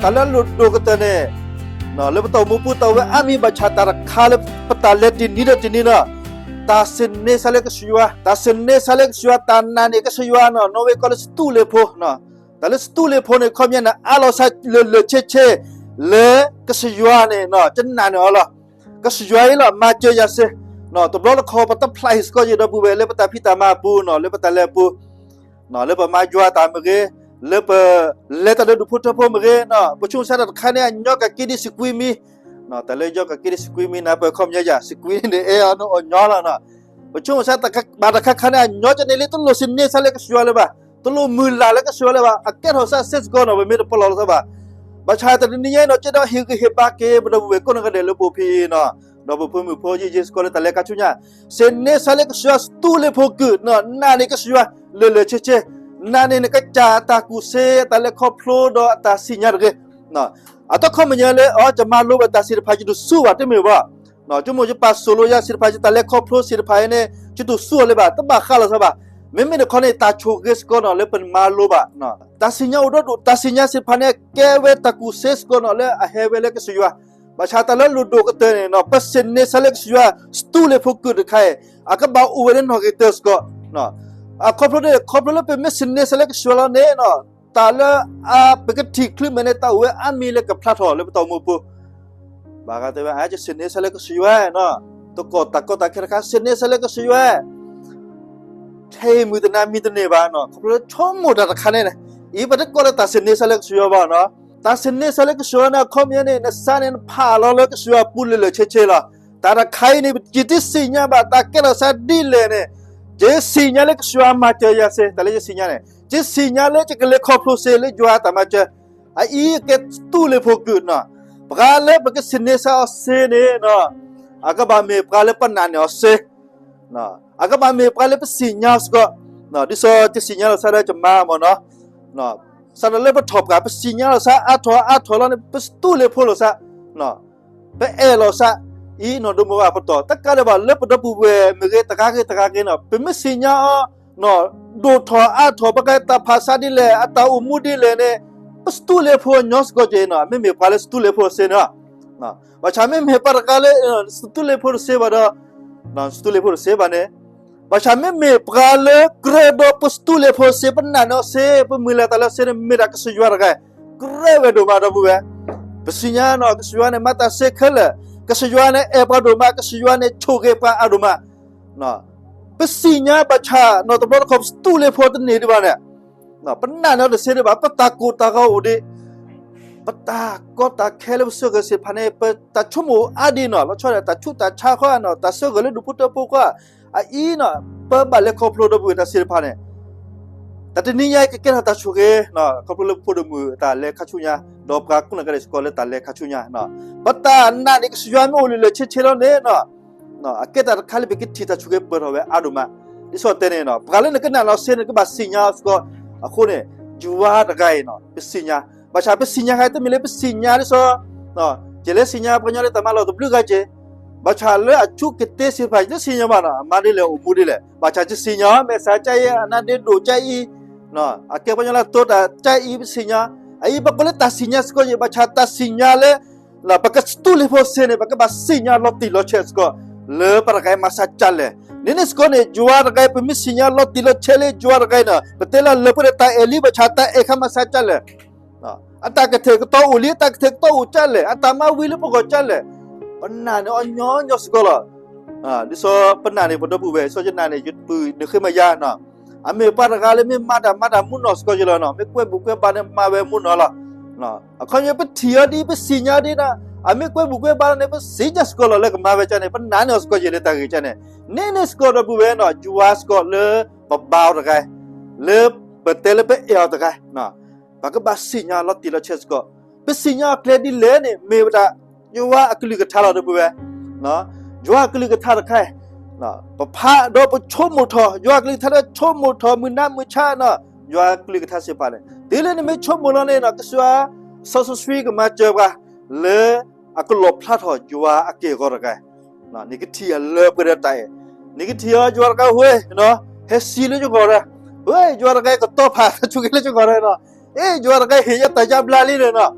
တၢ်လၢအလိၣ်ဒိၣ်ကတၢၢ်န့ၣ် လၢပတၢ်အိၣ်မူပူၤ တၢ်အိၣ်ဝဲအါမံၤ ဘၣ်ဆၣ်တၢ်တခါလၢပတၢ်လဲၤတနံၤဒီးတနံၤန့ၣ် တၢ်သန့ၤဆါလၢကစၢ်ယွၤ, တၢ်သန့ၤဆါလၢကစၢ်ယွၤ, တၢ်နာ်န့ၢ်ကစၢ်ယွၤန့ၣ် နီၣ်ဝဲကီးလၢစတူးလ့ၤဖိ, တၢ်လၢစတူးလ့ၤဖိန့ၣ် ခီပညီန့ၣ် အါလီၤဆါလၢာ်လၢာ်ဆ့ဆ့ လၢကစၢ်ယွၤန့ၣ် ကနာ်န့ၢ်အီၤလီၤ. ကစၢ်ယွၤအံၤလီၤ မၤစၢၤယၤစ့ၢ်, တဘျီတခီၣ်ပတဖျးဟ့ၣ်စ့ၢ်ကီးယံၤဒီပုၢ်ဝဲၢ် လၢပတၢ်ဖံးတၢ်မၤအပူၤန့ၣ် လၢပတၢ်လဲၤအပူၤ လၢပမၤယွၤတၢ်မ့ၢ်ဂ့ၤ, လၢပလဲၤတၢ်လၢဒူၣ်ဖိထၢဖိမ့ၢ်ဂ့ၤ, ပဆိကမိၣ်ဆါတၢ်တခါန့ၣ် အညီကက့ၤဒံးစကွံမံၤ, တၢ်လၢညီကက့ၤဒံးစကွံမံၤန့ၣ် ပှၤခီပညီယၤ စကွံန့ၣ်အဲၣ်အီၤန့ၣ်အီၣ်ညီလီၤ. ပဆိကမိၣ်ဆါတၢ်ဘၣ်တခါခါန့ၣ် အညီကန့ၣ်လၢ တလိၣ်သန့ၤဆါလၢကစၢ်ယွၤလၢၤဘၣ်, တလိၣ်မုၢ်လၢ်လၢကစၢ်ယွၤလၢၤဘၣ်, အကဲထီၣ်စးစ့ၢ်ကီးန့ၣ် ပမ့ၢ်တပလီၢ်လီၤသးဘၣ်. ဘၣ်ဆၣ်တနံၤညါအံၤန့ၣ် ကဲဒီးဟ့ၣ်ဂံၢ်ဟ့ၣ်ဘါက့ၤ ပဒီပုၢ်ဝဲၢ်ကိးနီၢ်ဂၤဒဲးလၢပအိၣ်ဖဲအံၤန့ၣ်, ဒီပုၢ်ဝဲၢ်မုၣ်ဖိ ယံာ်ယံာ်စ့ၢ်ကီးလၢတၢ်လဲၤခါဆူညါ, သန့ၤဆါလၢကစၢ်ယွၤ စတူးလ့ၤဖိကုၢ်န့ၣ် နာ်န့ၢ်ကစၢ်ယွၤ လၢာ်လၢာ်ဆ့ဆ့, နာ်န့ၢ်နကစၢ်အတၢ်ကူၣ်သ့ အတၢ်လဲၤခီဖျိဒီးအတၢ်စံၣ်ညါတဂ့ၤ. အတခီပညီလၢ အီ ယမၤလိဘၣ်တၢ်သ့ၣ်တဖၣ် ယတသူဘၣ်တမ့ၢ်ဘၣ်, ဆိကမိၣ်ယပာ်စိၣ်လိယၤသ့ၣ်တဖၣ် ယတၢ်လဲၤခီဖျိသ့ၣ်တဖၣ်အံၤန့ၣ် ယတသူအီၤလၢၤဘၣ်, တဘၣ်ဃးလီၤသးဘၣ်. မ့မ့ၢ်တခီန့ၣ် တၢ်ဆိၣ်ဂ့ၤစ့ၢ်ကီးန့ၣ် လၢပမၤလိဘၣ် တၢ်စံၣ်ညါအိၣ်ဒီဒူၣ်, တၢ်စံၣ်ညါသ့ၣ်တဖၣ်န့ၣ် ကဲဝဲတၢ်ကူၣ်သ့စ့ၢ်ကီးန့ၣ် လၢအဟဲဝဲလၢကစၢ်ယွၤ. ဘၣ်ဆၣ်တၢ်လၢအလိၣ်ဒိၣ်ကတၢၢ်န့ၣ် ပသန့ၤဆါလၢကစၢ်ယွၤ စတူးလ့ၤဖိကုၢ်တခါအံၤ အကဘၣ်အိၣ်ဝဲလၢနီၣ်ဂံၢ်တၢၢ်စ့ၢ်ကီး. အခီဖျိန့ၣ် ခီဖျိလၢပမ့ၢ်သန့ၤဆါလၢကစၢ်ယွၤလီၤန့ၣ် တၢ်လၢ ပကထံၣ်ချုးမဲာ်န့ၣ် တၢ်အိၣ်ဝဲအါမံၤလၢကဖျါထီၣ်လၢပတၢ်အိၣ်မူပူၤ. ဘၣ်ဃးတဲဝဲ ယသန့ၤဆါလၢကစၢ်ယွၤ, တကီၢ်တၢ်ကီတၢ်ခဲတခါ သန့ၤဆါလၢကစၢ်ယွၤ ထဲမုၢ်တနၤမံၤတန့ၢ်ဘၣ်န့ၣ် ခီဖျိဆိကမိၣ်တၢ်တခါန့ၣ်, အံၤပတကိးလၢတၢ်သန့ၤဆါလၢကစၢ်ယွၤဘၣ်န့ၣ်, တၢ်သန့ၤဆါလၢကစၢ်ယွၤန့ၣ် အခီပညီန့ၣ် နသးန့ၣ် နဖးလီၤလၢကစၢ်ယွၤပူၤလၢာ်လၢာ်ဆ့ဆ့လီၤ. တၢ်တခါအံၤန့ၣ် ယတသ့ၣ်ညါဘၣ် တၢ်ကဲထီၣ်သးဒ်လဲၣ်န့ၣ်, ယသ့ၣ်ညါလၢကစၢ်ယွၤမၤစၢၤယၤစ့ၢ်, တၢ်လၢယသ့ၣ်ညါန့ၣ် ယသ့ၣ်ညါလၢယကလဲၤခီဖျိစ့ၢ်လၢယွၤအတၢ်မၤစၢၤ, အအံၤကဲစတူးလ့ၤဖိကုၢ်န့ၣ်, ပှၤလၢပကသန့ၤဆါအီၤစ့ၢ်န့ၣ် အကဘၣ်မ့ၢ်ပှၤလၢပနာ်န့ၢ်အီၤစ့ၢ် အကဘၣ်မ့ၢ်ပှၤလၢပသ့ၣ်ညါအီၤစ့ၢ်ကီး, ဒ်သိးယသ့ၣ်ညါလီၤသးဒီးယမါမ့ၢ်န့ၣ်, စးထီၣ်လၢပထီၣ်ပှၢ် ပသ့ၣ်ညါလီၤသးအါထီၣ်အါထီၣ်လီၤန့ၣ် ပစတူးလ့ၤဖိလိာ်သး, ပအဲၣ်လိာ်သး, အံၤန့ၣ်ဒိၣ်မးဘၣ်ပတီၢ် တကးဒံးဘၣ်လၢပဒီပုၢ်ဝဲၢ်မ့ၢ်ဂ့ၤ တဂၤဂ့ၤတဂၤဂ့ၤန့ၣ် ပမ့ၢ်သ့ၣ်ညါအီၤ ဒိၣ်ထီၣ်အါထီၣ် ပကဲတၢ်ဖးဆါဒ်လဲၣ် အတၢ်အိၣ်မူဒ်လဲၣ်န့ၣ် ပစတူးလ့ၤဖိအညီစ့ၢ်ကီးက့ၤန့ၣ် မ့မ့ၢ်ပှၤလၢစတူးလ့ၤဖိတသ့န့ၣ်, ဘၣ်ဆၣ်မ့မ့ၢ်ပှၤတဂၤလၢ စတူးလ့ၤဖိတသ့ဘၣ်ဒီး စတူးလ့ၤဖိတသ့ဘၣ်န့ၣ်, ဘၣ်ဆၣ်မ့မ့ၢ်ပှၤလၢကြၢးဒီးပစတူးလ့ၤဖိစ့ၢ် ပနာ်န့ၢ်အီၤစ့ၢ် ပမုၢ်လၢ်တၢ်လၢစ့ၢ်န့ၣ် မ့ၢ်ဒၣ်ကစၢ်ယွၤတဂၤ, ကြၢးဝဲဒိၣ်မးဒီပုၢ်ဝဲၢ်, ပသ့ၣ်ညါန့ၣ် ကစၢ်ယွၤန့ၣ် မၤတၢ်စ့ၢ်ခဲလၢာ်, ကစၢ်ယွၤန့ၣ် အဲၣ်ပှၤဒိၣ်မး ကစၢ်ယွၤန့ၣ် ဆိၣ်ဂ့ၤပှၤအါဒိၣ်မး ပသ့ၣ်ညါဘၣ်ဆၣ်န့ၣ် တဘျီတခီၣ် ပစတူးလ့ၤဖိတန့ၢ်ဒံးဘၣ်န့ၣ်, ပနာ်န့ၢ်အီၤတသ့ဒံးဘၣ်, ပတၢ်ကိၢ်တၢ်ဂီၤအိၣ်ဒံး, ပတၢ်ကီတၢ်ခဲလၢပသဂၢၢ်သ့ၣ်တဖၣ်န့ၣ် ပတၢ်ဆိကမိၣ်အါဒံးန့ၣ်, လီၤဆီဒၣ်တၢ်ဆူးတၢ်ဆါဃီန့ၣ်, တၢ်သဂၢၢ်လၢဒူၣ်ဖိထၢဖိဃီ, အအံၤန့ၣ် ပဘၣ်လဲၤခီဖျိဒီပုၢ်ဝဲၢ်တၢ်သ့ၣ်တဖၣ်န့ၣ် တၢ်တနံၤညါအံၤကကဲထီၣ်တၢ်ဆိၣ်ဂ့ၤ, ခီဖျိလၢပဖိဒိၣ်မုၣ်တၢ်လဲၤခါဆူညါ, ဒီးပှၤကိးနီၢ်ဂၤဒဲးစ့ၢ်ကီးလၢတၢ်လဲၤခါဆူညါ, ပတၢ်နာ်န့ၢ်ကစၢ်ယွၤမ့ၢ်အိၣ်လၢာ်လၢာ်ဆ့ဆ့လီၤန့ၣ်, အကဲတၢ်တခါလၢပကထံၣ်တၢ်ဆိၣ်ဂ့ၤပၢၢ်ထီၣ်ဝဲအါဒိၣ်မး, ဒ်သိးတဲန့ၣ်, ပှၤလၢနကနာ်န့ၢ်အီၤစ့ၢ်န့ၣ် နကဘၣ်သ့ၣ်ညါအီၤစ့ၢ်ကီး, အဃိန့ၣ်, ယွၤတဂၤအံၤန့ၣ် ပသ့ၣ်ညါ, ဘၣ်ဆၣ်ပသ့ၣ်ညါဃါတမ့ၢ်လၢပသ့ၣ်ညါဒ်သိး ယလဲၤသ့ၣ်ညါပှၤကညီလၢတၢ်မၤလီၢ်တဘျုးဂၤက့ၤ, ဘၣ်ဆၣ်လၢအဆိကတၢၢ်သ့ၣ်တဖၣ် ယတသ့ၣ်ညါဘၣ်န့ၣ်, အမါဒ်လဲၣ် အိၣ်မူဒ်လဲၣ်, ဘၣ်ဆၣ်ယသ့ၣ်ညါ မဲာ်ဆှးကၢ်အံၤ အနါဒ့ဒိၣ်ကၢ်အံၤ, အကဲပှၤကညီလၢအတိတၢ်ကၢ်အံၤ ပသ့ၣ်ညါ, အအံၤပကိးလၢတၢ်သ့ၣ်ညါစ့ၢ်ကီးက့ၤ, ဘၣ်ဆၣ်တၢ်သ့ၣ်ညါလၢ ပကစတူးလ့ၤဖိစ့ၢ်န့ၣ် ပကဘၣ်သ့ၣ်ညါလီၤတံၢ်လီၤဆဲးစ့ၢ်ကီး, လၢပှၤတဂၤအံၤမၤဆါကၢ်လဲၣ်, န့ၣ်န့ၣ်စ့ၢ်ကီးန့ၣ် ယွၤတဂၤအံၤ ပမ့ၢ်သ့ၣ်ညါလီၤတံၢ်လီၤဆဲးလၢယွၤတဂၤအံၤန့ၣ် ပတဲလၢလၢပှဲၤဒီးတၢ်အဲၣ်လံ ဘၣ်ဆၣ်တၢ်အဲၣ်ခါမၤဆါကၢ်လဲၣ် အတၢ်ကထဲၣ်ကတီၤအိၣ်လံ အတၢ်ကထဲၣ်ကတီၤအိၣ်ကၢ်လဲၣ်, အတၢ်မၤဝံၤလၢပဂီၢ်ကၢ်လဲၣ်, ပနာ်န့ၢ်အီၤညီညီစ့ၢ်ကီးလီၤ. ဒ်သိးပနာ်န့ၢ်ပဒီပုၢ်ဝဲၢ် ဒ်သိးယနာ်န့ၢ် ယပုၢ်နဃ့မယါန့ၣ်, အမ့ၢ်ပှၤတဂၤလၢမ့ၢ်မၤတၢ်မၤတၢ်မူနီၢ်စ့ၢ်ကီးယလီၤန့ၣ်, မ့ၢ်ကွဲဘူးကွဲဘါန့ၣ် မၤဝဲမူနီၢ်လီၤ. အခီပညီပထံၣ်အီၤဒ် ပသ့ၣ်ညါဒ်န့ၣ်, အမ့ၢ်ကွဲဘူးကွဲဘါန့ၣ် ပသ့ၣ်ညါစ့ၢ်ကီးလီၤ လၢကမၤဝဲကၢ်န့ၣ် ပနာ်န့ၢ်အီၤစ့ၢ်ကီးယလၢတၢ်ဂ့ၢ်ကၢ်န့ၣ်, န့ၣ်န့ၣ်စ့ၢ်ကီးဒီပုၢ်ဝဲၢ်န့ၣ် ယွၤစ့ၢ်ကီးလၢပဘါအီၤတဂၤ, လၢပတဲလၢပအဲၣ်အီၤတဂၤ ပကဘၣ်သ့ၣ်ညါလီၤတံၢ်လီၤဆဲးစ့ၢ်ကီး, ပသ့ၣ်ညါအကျဲဒ်လဲၣ်န့ၣ် မ့ၢ်ဝဲဒၣ် ယွၤအကလုၢ်ကထါလီၤ ဒီပုၢ်ဝဲၢ်, ယွၤအကလုၢ်ကထါတခါ, ပဖးဒီးပဆိကမိၣ်ထီၣ် ယွၤအကလုၢ်ကထါဒီးဆိကမိၣ်ထီၣ်မုၢ်နၤမုၢ်ဆါန့ၣ်, ယွၤအကလုၢ်ကထါသ့ၣ်တဖၣ်န့ၣ် တုၤလၢနမ့ၢ်ဆိကမိၣ်လီၤန့ၣ် ကစၢ်ယွၤစီစီဆှံကမၤစၢၤပှၤ လၢအကလီၣ်ဖျါထီၣ်ယွၤအက့ၢ်အဂီၤတဂၤ နကထံၣ်အလၢပှဲၤဒီးတၢ်အဲၣ်, နကထံၣ်အီၤ ယွၤတဂၤဟဲ, ဟဲစံးလၢယဂီၢ်ဒီး, ဝဲ ယွၤတဂၤကတီၤဖးဆိၣ်ဂ့ၤလၢယဂီၢ်ဒီး, အ့ ယွၤတဂၤဟ့ၣ်ယၤတၢ်ယါဘျါလံန့ၣ်,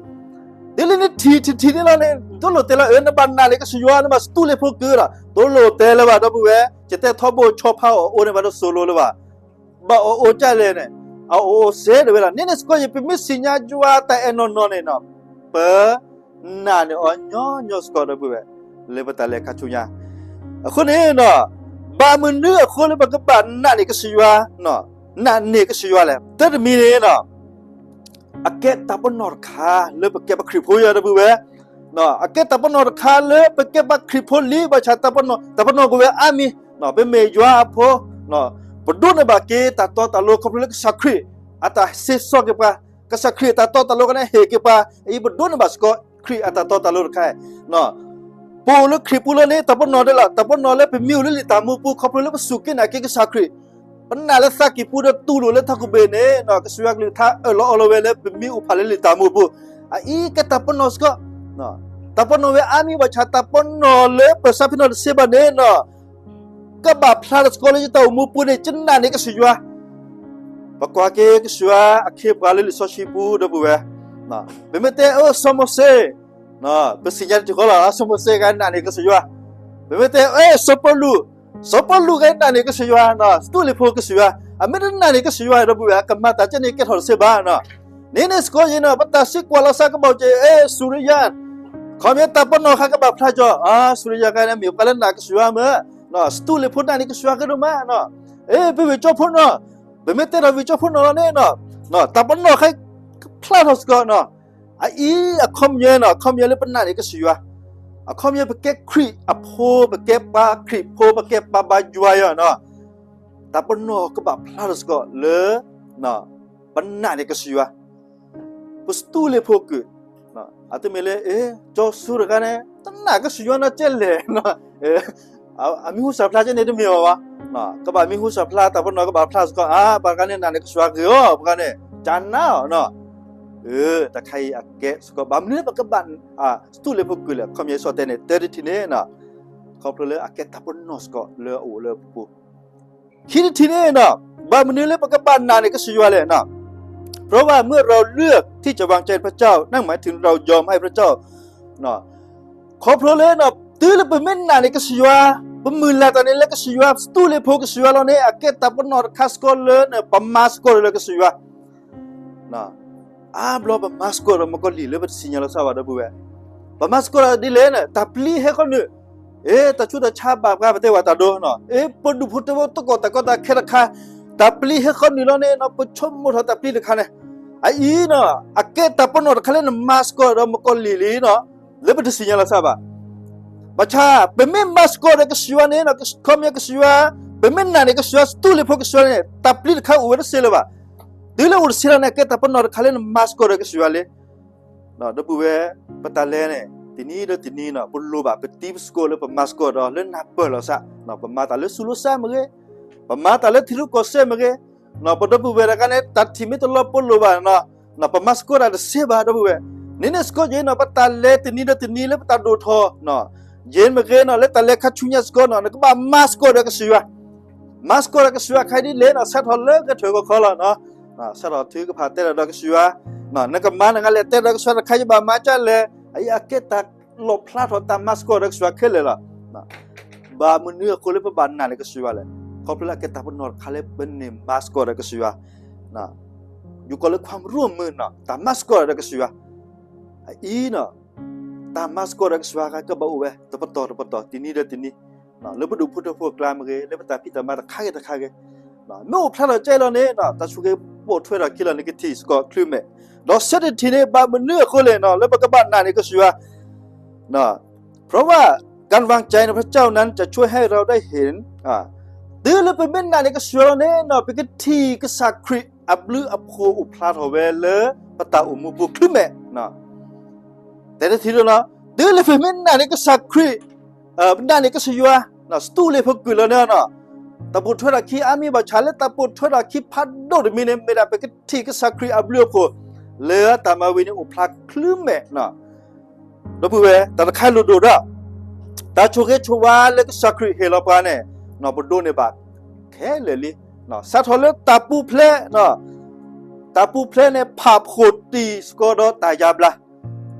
တုၤလၢနထံၣ်ထံၣ်ထံၣ်န့ၣ်လီၤန့ၣ် တလိၣ်တဲလၢ အၢ နဘၣ်နာ်န့ၢ်ကစၢ်ယွၤ နဘၣ်စတူးလ့ၤဖိကုၢ်ဒီး တလိၣ်တဲလၢၤဘၣ် ဒီပုၢ်ဝဲၢ်, ယတဲထီဘိဆီဖါအီၤအိၣ်န့ၣ် ဘၣ်တစိၤလိၤလၢၤဘၣ်. ဘၣ်အီၤအိၣ်ကၢ်လဲၣ်န့ၣ် အအိၣ်စဲဒၣ်ဝဲဒၣ် န့ၣ်န့ၣ်စ့ၢ်ကီး ယပမ့ၢ်သ့ၣ်ညါယွၤတၢ်အဲၣ်နီၢ်နီၢ်န့ၣ်နီၤ ပ နာ်န့ၢ်အီၤညီညီစ့ၢ်ကီး ဒီပုၢ်ဝဲၢ်, လၢပတၢ်လဲၤခါဆူညါ. အဃိန့ၣ်နီၤ ဘၣ်မနုၤအဃိလၢပကဘၣ်နာ်န့ၢ်ကစၢ်ယွၤ, နာ်န့ၢ်ကစၢ်ယွၤလဲၣ်. တၢ်တမံၤန့ၣ်နီၤ အကဲတၢ်ပနီၣ်တခါလၢပကဲပှၤခရံာ်ဖိယွၤ ဒီပုၢ်ဝဲၢ်, အကဲတၢ်ပနီၣ်တခါလၢပကဲပှၤခရံာ်ဖိလံ ဘၣ်ဆၣ်တၢ်ပနီၣ် တၢ်ပနီၣ်ကဝဲအါမံၤ, ပမ့ၢ်ယွၤအဖိ, ပဒိးန့ၢ်ဘၣ်က့ၤတၢ်တီတၢ်လိၤ ခီဖျိလၢကစၢ်ခရံာ် အတၢ်စ့စီက့ၤပှၤ, ကစၢ်ခရံာ်အတၢ်တီတၢ်လိၤကန့ၣ်ဟ့ၣ်က့ၤပှၤ, အအံၤပဒိးန့ၢ်ဘၣ်စ့ၢ်ကီး ခရံာ်အတၢ်တီတၢ်လိၤတခါ ပအိၣ်လၢခရံာ်ပူၤလီၤန့ၣ် တၢ်ပနီၣ်ဒ်လဲၣ်, တၢ်ပနီၣ်လၢပမ့ၢ်အိၣ်လၢလံာ်တၢ်မူပူၤ ခီဖျိလၢပစူၢ်က့ၤနာ်က့ၤကစၢ်ခရံာ်, ပနာ်လၢသးကံၢ်ပူၤဒီးတူၢ်လိာ်လၢထးခိၣ်ဘ့ၣ်န့ၣ် ကစၢ်ယွၤကလုၢ်ကထါအၢၣ်လီၤအီလီၤဝဲလၢပမ့ၢ်အိၣ်ဖးလၢလံာ်တၢ်မူပူၤ, အအံၤကဲတၢ်ပနီၣ်စ့ၢ်ကီး, တၢ်ပနီၣ်ဝဲအါမံၤ ဘၣ်ဆၣ်တၢ်ပနီၣ်လၢပဆါဖ့နီၣ်တသ့ဘၣ်န့ၣ် ကဘၣ်ဖျါထီၣ်စ့ၢ်ကီးလၢယတၢ်အိၣ်မူပူၤန့ၣ် ယနာ်န့ၢ်ကစၢ်ယွၤ ပကွၢ်က့ၤကစၢ်ယွၤအခ့အပှၤလၢလံာ်စီဆှံပူၤ ဒီပုၢ်ဝဲၢ်, ပမ့ၢ်တဲအၢစီၤမိၤၡ့, ပသ့ၣ်ညါတထံၣ်ဃီလီၤ စီၤမိၤၡ့ကနာ်န့ၢ်ကစၢ်ယွၤ, ပမ့ၢ်တဲအၢစီၤပီလူး, စီၤပီလူးကနာ်န့ၢ်ကစၢ်ယွၤ, စတူးလ့ၤဖိကစၢ်ယွၤ, အမ့ၢ်တနာ်န့ၢ်ကစၢ်ယွၤ ဒီပုၢ်ဝဲၢ် အကမၤတၢ်ကဲန့ၣ်ကဲထီၣ်တသ့ဘၣ်. န့ၣ်န့ၣ်စ့ၢ်ကီးယဲနီၤ ပတၢ်သံကွၢ်လီၤသးကဘီက့ၤ အဲ စူရယၤ, ခီပညီတၢ်ပနီၣ်ဃါကဘၣ်ဖျါကီး, စူရယၤကန့ၣ်မ့ၢ်ပှၤလၢနာ်ကစၢ်ယွၤမ့ၢ်, စတူးလ့ၤဖိနာ်န့ၢ်ကစၢ်ယွၤကဒိၣ်မး, အဲ ပဝ့ၢ်ကၠိဖိနီၤ, ပမ့ၢ်တဲထီၣ်ဝ့ၢ်ကၠိဖိနီၤလီၤန့ၣ်, တၢ်ပနီၣ်ဃါဖျါထီၣ်စ့ၢ်ကီး, အအံၤအခီပညီနီၤ အခီပညီလၢပနာ်န့ၢ်ကစၢ်ယွၤ, အခီပညီပကဲခရံာ်အဖိ ပကဲပှၤခရံာ်ဖိ ပကဲပှၤဘါယွၤယီၤနီၤ, တၢ်ပနီၣ်ကဘၣ်ဖျါထီၣ်စ့ၢ်ကီးလၢ ပနာ်န့ၢ်ကစၢ်ယွၤ, ပစတူးလ့ၤဖိကုၢ်, အတမ့ၢ်လၢ ကၠီဆူတဂၤန့ၣ် တနာ်ကစၢ်ယွၤနီတစဲးလဲၣ်, အမံၤဟူသၣ်ဖျါကဲန့ၣ်တမ့ၢ်ဘၣ်, ကဘၣ်မံၤဟူသၣ်ဖျါ တၢ်ပနီၣ်ကဘၣ်ဖျါစ့ၢ်ကီး အါ ပှၤတဂၤန့ၣ်နာ်န့ၢ်ကစၢ်ယွၤဂ့ၤအီၤ ပှၤတဂၤန့ၣ် ကနၣ်အီၤ, တၢ်ခါအံၤအကဲစ့ၢ်ကီး ဘၣ်မနုၤပကဘၣ် စတူးလ့ၤဖိကုၢ်လဲၣ် အခီပညီယဲၢ်စီၤတဲန့ၣ် တၢ်တထံၣ်န့ၣ်, ခီဖျိလၢအကဲတၢ်ပနီၣ်စ့ၢ်ကီးလၢအအိၣ်လၢပပူၤ ခံတထံၣ်န့ၣ်နီၤ, ဘၣ်မနုၤလၢပကဘၣ်နာ်န့ၢ်ကစၢ်ယွၤလဲၣ်နီၤ, เพราะว่าเมื่อเราเลือกที่จะวางใจพระเจ้า นั่นหมายถึงเรายอมให้พระเจ้า ခီဖျိလၢ တုၤလၢပမ့ၢ်နာ်န့ၢ်ကစၢ်ယွၤ, ပမုၢ်လၢ်တၢ်န့ၣ်လၢကစၢ်ယွၤ စတူးလ့ၤဖိကစၢ်ယွၤလီၤန့ၣ် အကဲတၢ်ပနီၣ်တခါစ့ၢ်ကီးလၢ ပမၤသကိးဒီးကစၢ်ယွၤ အါဘျီပမၤသကိးဒီးမုၣ်ကီၤလံၢ်လၢပတသ့ၣ်ညါလီၤသးဘၣ် ဒီပုၢ်ဝဲၢ်, ပမၤသကိးဒီးဒ်လဲၣ်န့ၣ် တၢ်ပျံၤဟဲဃီနုာ်, အ့ တၢ်ဆူးတၢ်ဆါဘၣ်ပှၤ ပတဲဝဲတၢ်ဒိနီၤ, အ့ ပဒူၣ်ဖိထၢဖိသကိးတၢ်ကီတၢ်ခဲတခါ, တၢ်ပျံၤဟဲဃီနုာ်လီၤန့ၣ် ပဆိကမိၣ်ထီၣ်တၢ်ပျံၤတခါန့ၣ်, အအံၤနီၤ အကဲတၢ်ပနီၣ်တခါလၢနမၤသကိးဒီးမုၣ်ကီၤလံၢ်လံနီၤ, လၢပတသ့ၣ်ညါလီၤသးဘၣ် ဘၣ်ဆၣ် ပမ့ၢ်မၤသကိးဒီးကစၢ်ယွၤန့ၣ် ခီပညီကစၢ်ယွၤ, ပမ့ၢ်နာ်န့ၢ်ကစၢ်ယွၤ စတူးလ့ၤဖိကစၢ်ယွၤန့ၣ် တၢ်ပျံၤတခါအိၣ်ဝဲတသ့လၢၤဘၣ်. တုၤလၢအိၣ်တသ့လီၤန့ၣ် အကဲတၢ်ပနီၣ်တခါလၢနမၤသကိးဒီးကစၢ်ယွၤလံ. ဒီပုၢ်ဝဲၢ်, ပတၢ်လဲၤန့ၣ် တနံၤဒီးတနံၤနီၤ ပလိၣ်ဘၣ်ပတံၤပသကိးလၢပမၤသကိးဒီး လၢနၢ်ပၢၢ်လီၤသး, ပမၤတၢ်လၢသူၣ်လၢသးမ့ၢ်ဂ့ၤ, ပမၤတၢ်လၢထံရူၢ်ကီၢ်သဲးမ့ၢ်ဂ့ၤ, ပဒီပုၢ်ဝဲၢ်တဂၤန့ၣ် တၢ်ထံၣ်မ့ၢ်တလီၤပလိၣ်ဘၣ်နီၤ, ပမၤသကိးတၢ်တသ့ဘၣ် ဒီပုၢ်ဝဲၢ်, န့ၣ်န့ၣ်စ့ၢ်ကီးယဲနီၤ ပတၢ်လဲၤတနံၤဒီးတနံၤလၢပတၢ်ဒိၣ်ထီၣ်, ယဲမ့ၢ်ဂ့ၤနီၤ လၢတၢ်လဲၤခါဆူညါစ့ၢ်ကီးနီၤ နကဘၣ်မၤသကိးဒီးကစၢ်ယွၤ, မၤသကိးဒီးကစၢ်ယွၤခဲအံၤဒ်လဲၣ်နီၤ စးထီၣ်လၢဂဲၤထၢၣ်ဂီၤခီလီၤ, စးထီၣ်ထုကဖၣ်တဲတၢ်ဒီးကစၢ်ယွၤ, နကမၤနကလဲၤတဲဒီးကစၢ်ယွၤတခါ ယဘၣ်မၤဒ်လဲၣ်, အအံၤအကဲတၢ်လီၣ်ဖျါထီၣ်တၢ်မၤသကိးဒီးကစၢ်ယွၤခဲလၢာ်လီၤ. ဘၣ်မနုၤအဃိလၢပဘၣ်နာ်န့ၢ်ကစၢ်ယွၤလဲၣ်, ခီဖျိလၢအကဲတၢ်ပနီၣ်တခါလၢပန့ၢ်မၤသကိးဒီးကစၢ်ယွၤ, ယကိးလၢ ความร่วมมือ နီၤ တၢ်မၤသကိးဒီးကစၢ်ယွၤ, အအံၤနီၤ တၢ်မၤသကိးဒီးကစၢ်ယွၤကဘၣ်အိၣ်ဝဲ တပတီၢ်တပတီၢ် တနံၤဒီးတနံၤ, လၢပဒူၣ်ဖိထၢဖိအကျါမ့ၢ်ဂ့ၤ လၢပတၢ်ဖံးတၢ်မၤတခါဂ့ၤတခါဂ့ၤ, မ့ၢ်အိၣ်ဖျါထီၣ်ကဲလီၤန့ၣ် တၢ်ဆိၣ်ဂ့ၤပိာ်ထွဲထီၣ်ခံလီၤန့ၣ် ကထံၣ်စ့ၢ်ကီးချုးမဲာ်, ဒီးဆၢတထံၣ်န့ၣ် ဘၣ်မနုၤအဃိလဲၣ်နီၤ လၢပကဘၣ်နာ်န့ၢ်ကစၢ်ယွၤ เพราะว่าการวางใจในพระเจ้านั้นจะช่วยให้เราได้เห็น တုၤလၢပမ့ၢ်နာ်န့ၢ်ကစၢ်ယွၤလီၤန့ၣ်နီၤ ပကထံၣ်ကစၢ်ခရံာ်အဘျုးအဖှိၣ်အိၣ်ဖျါထီၣ်ဝဲလၢပတၢ်အိၣ်မူပူၤချုးမဲာ်, တဲတထံၣ်လၢနီၤ တုၤလၢပမ့ၢ်နာ်န့ၢ်ကစၢ်ခရံာ်, နာ်န့ၢ်ကစၢ်ယွၤ, စတူးလ့ၤဖိကုၢ်လီၤန့ၣ်နီၤ, တၢ်ပိာ်ထွဲထီၣ်ခံအါမံၤဘၣ်ဆၣ်လၢတၢ်ပိာ်ထွဲထီၣ်ခံဖးဒိၣ်တမံၤန့ၣ် မ့ၢ်ဒၣ်ပကထံၣ်ကစၢ်ခရံာ်အဘျုးအဖှိၣ် လၢတၢ်မၤဝံၤန့ၣ်အိၣ်ဖျါချုးမဲာ် ဒီပုၢ်ဝဲၢ် တၢ်တခါလိၣ်ဒိၣ်ဒီး တၢ်ဆိၣ်ဂ့ၤဆိၣ်ဝါလၢကစၢ်ခရံာ်ဟ့ၣ်လီၤပှၤန့ၣ် ပဒိးန့ၢ်ဘၣ်ခဲလၢာ်လံ. စးထီၣ်လၢတၢ်ပူၤဖျဲး, တၢ်ပူၤဖျဲးန့ၣ် ဖးဖှိၣ်တံၢ်စ့ၢ်ကီးဒီးတၢ်ယါဘျါ,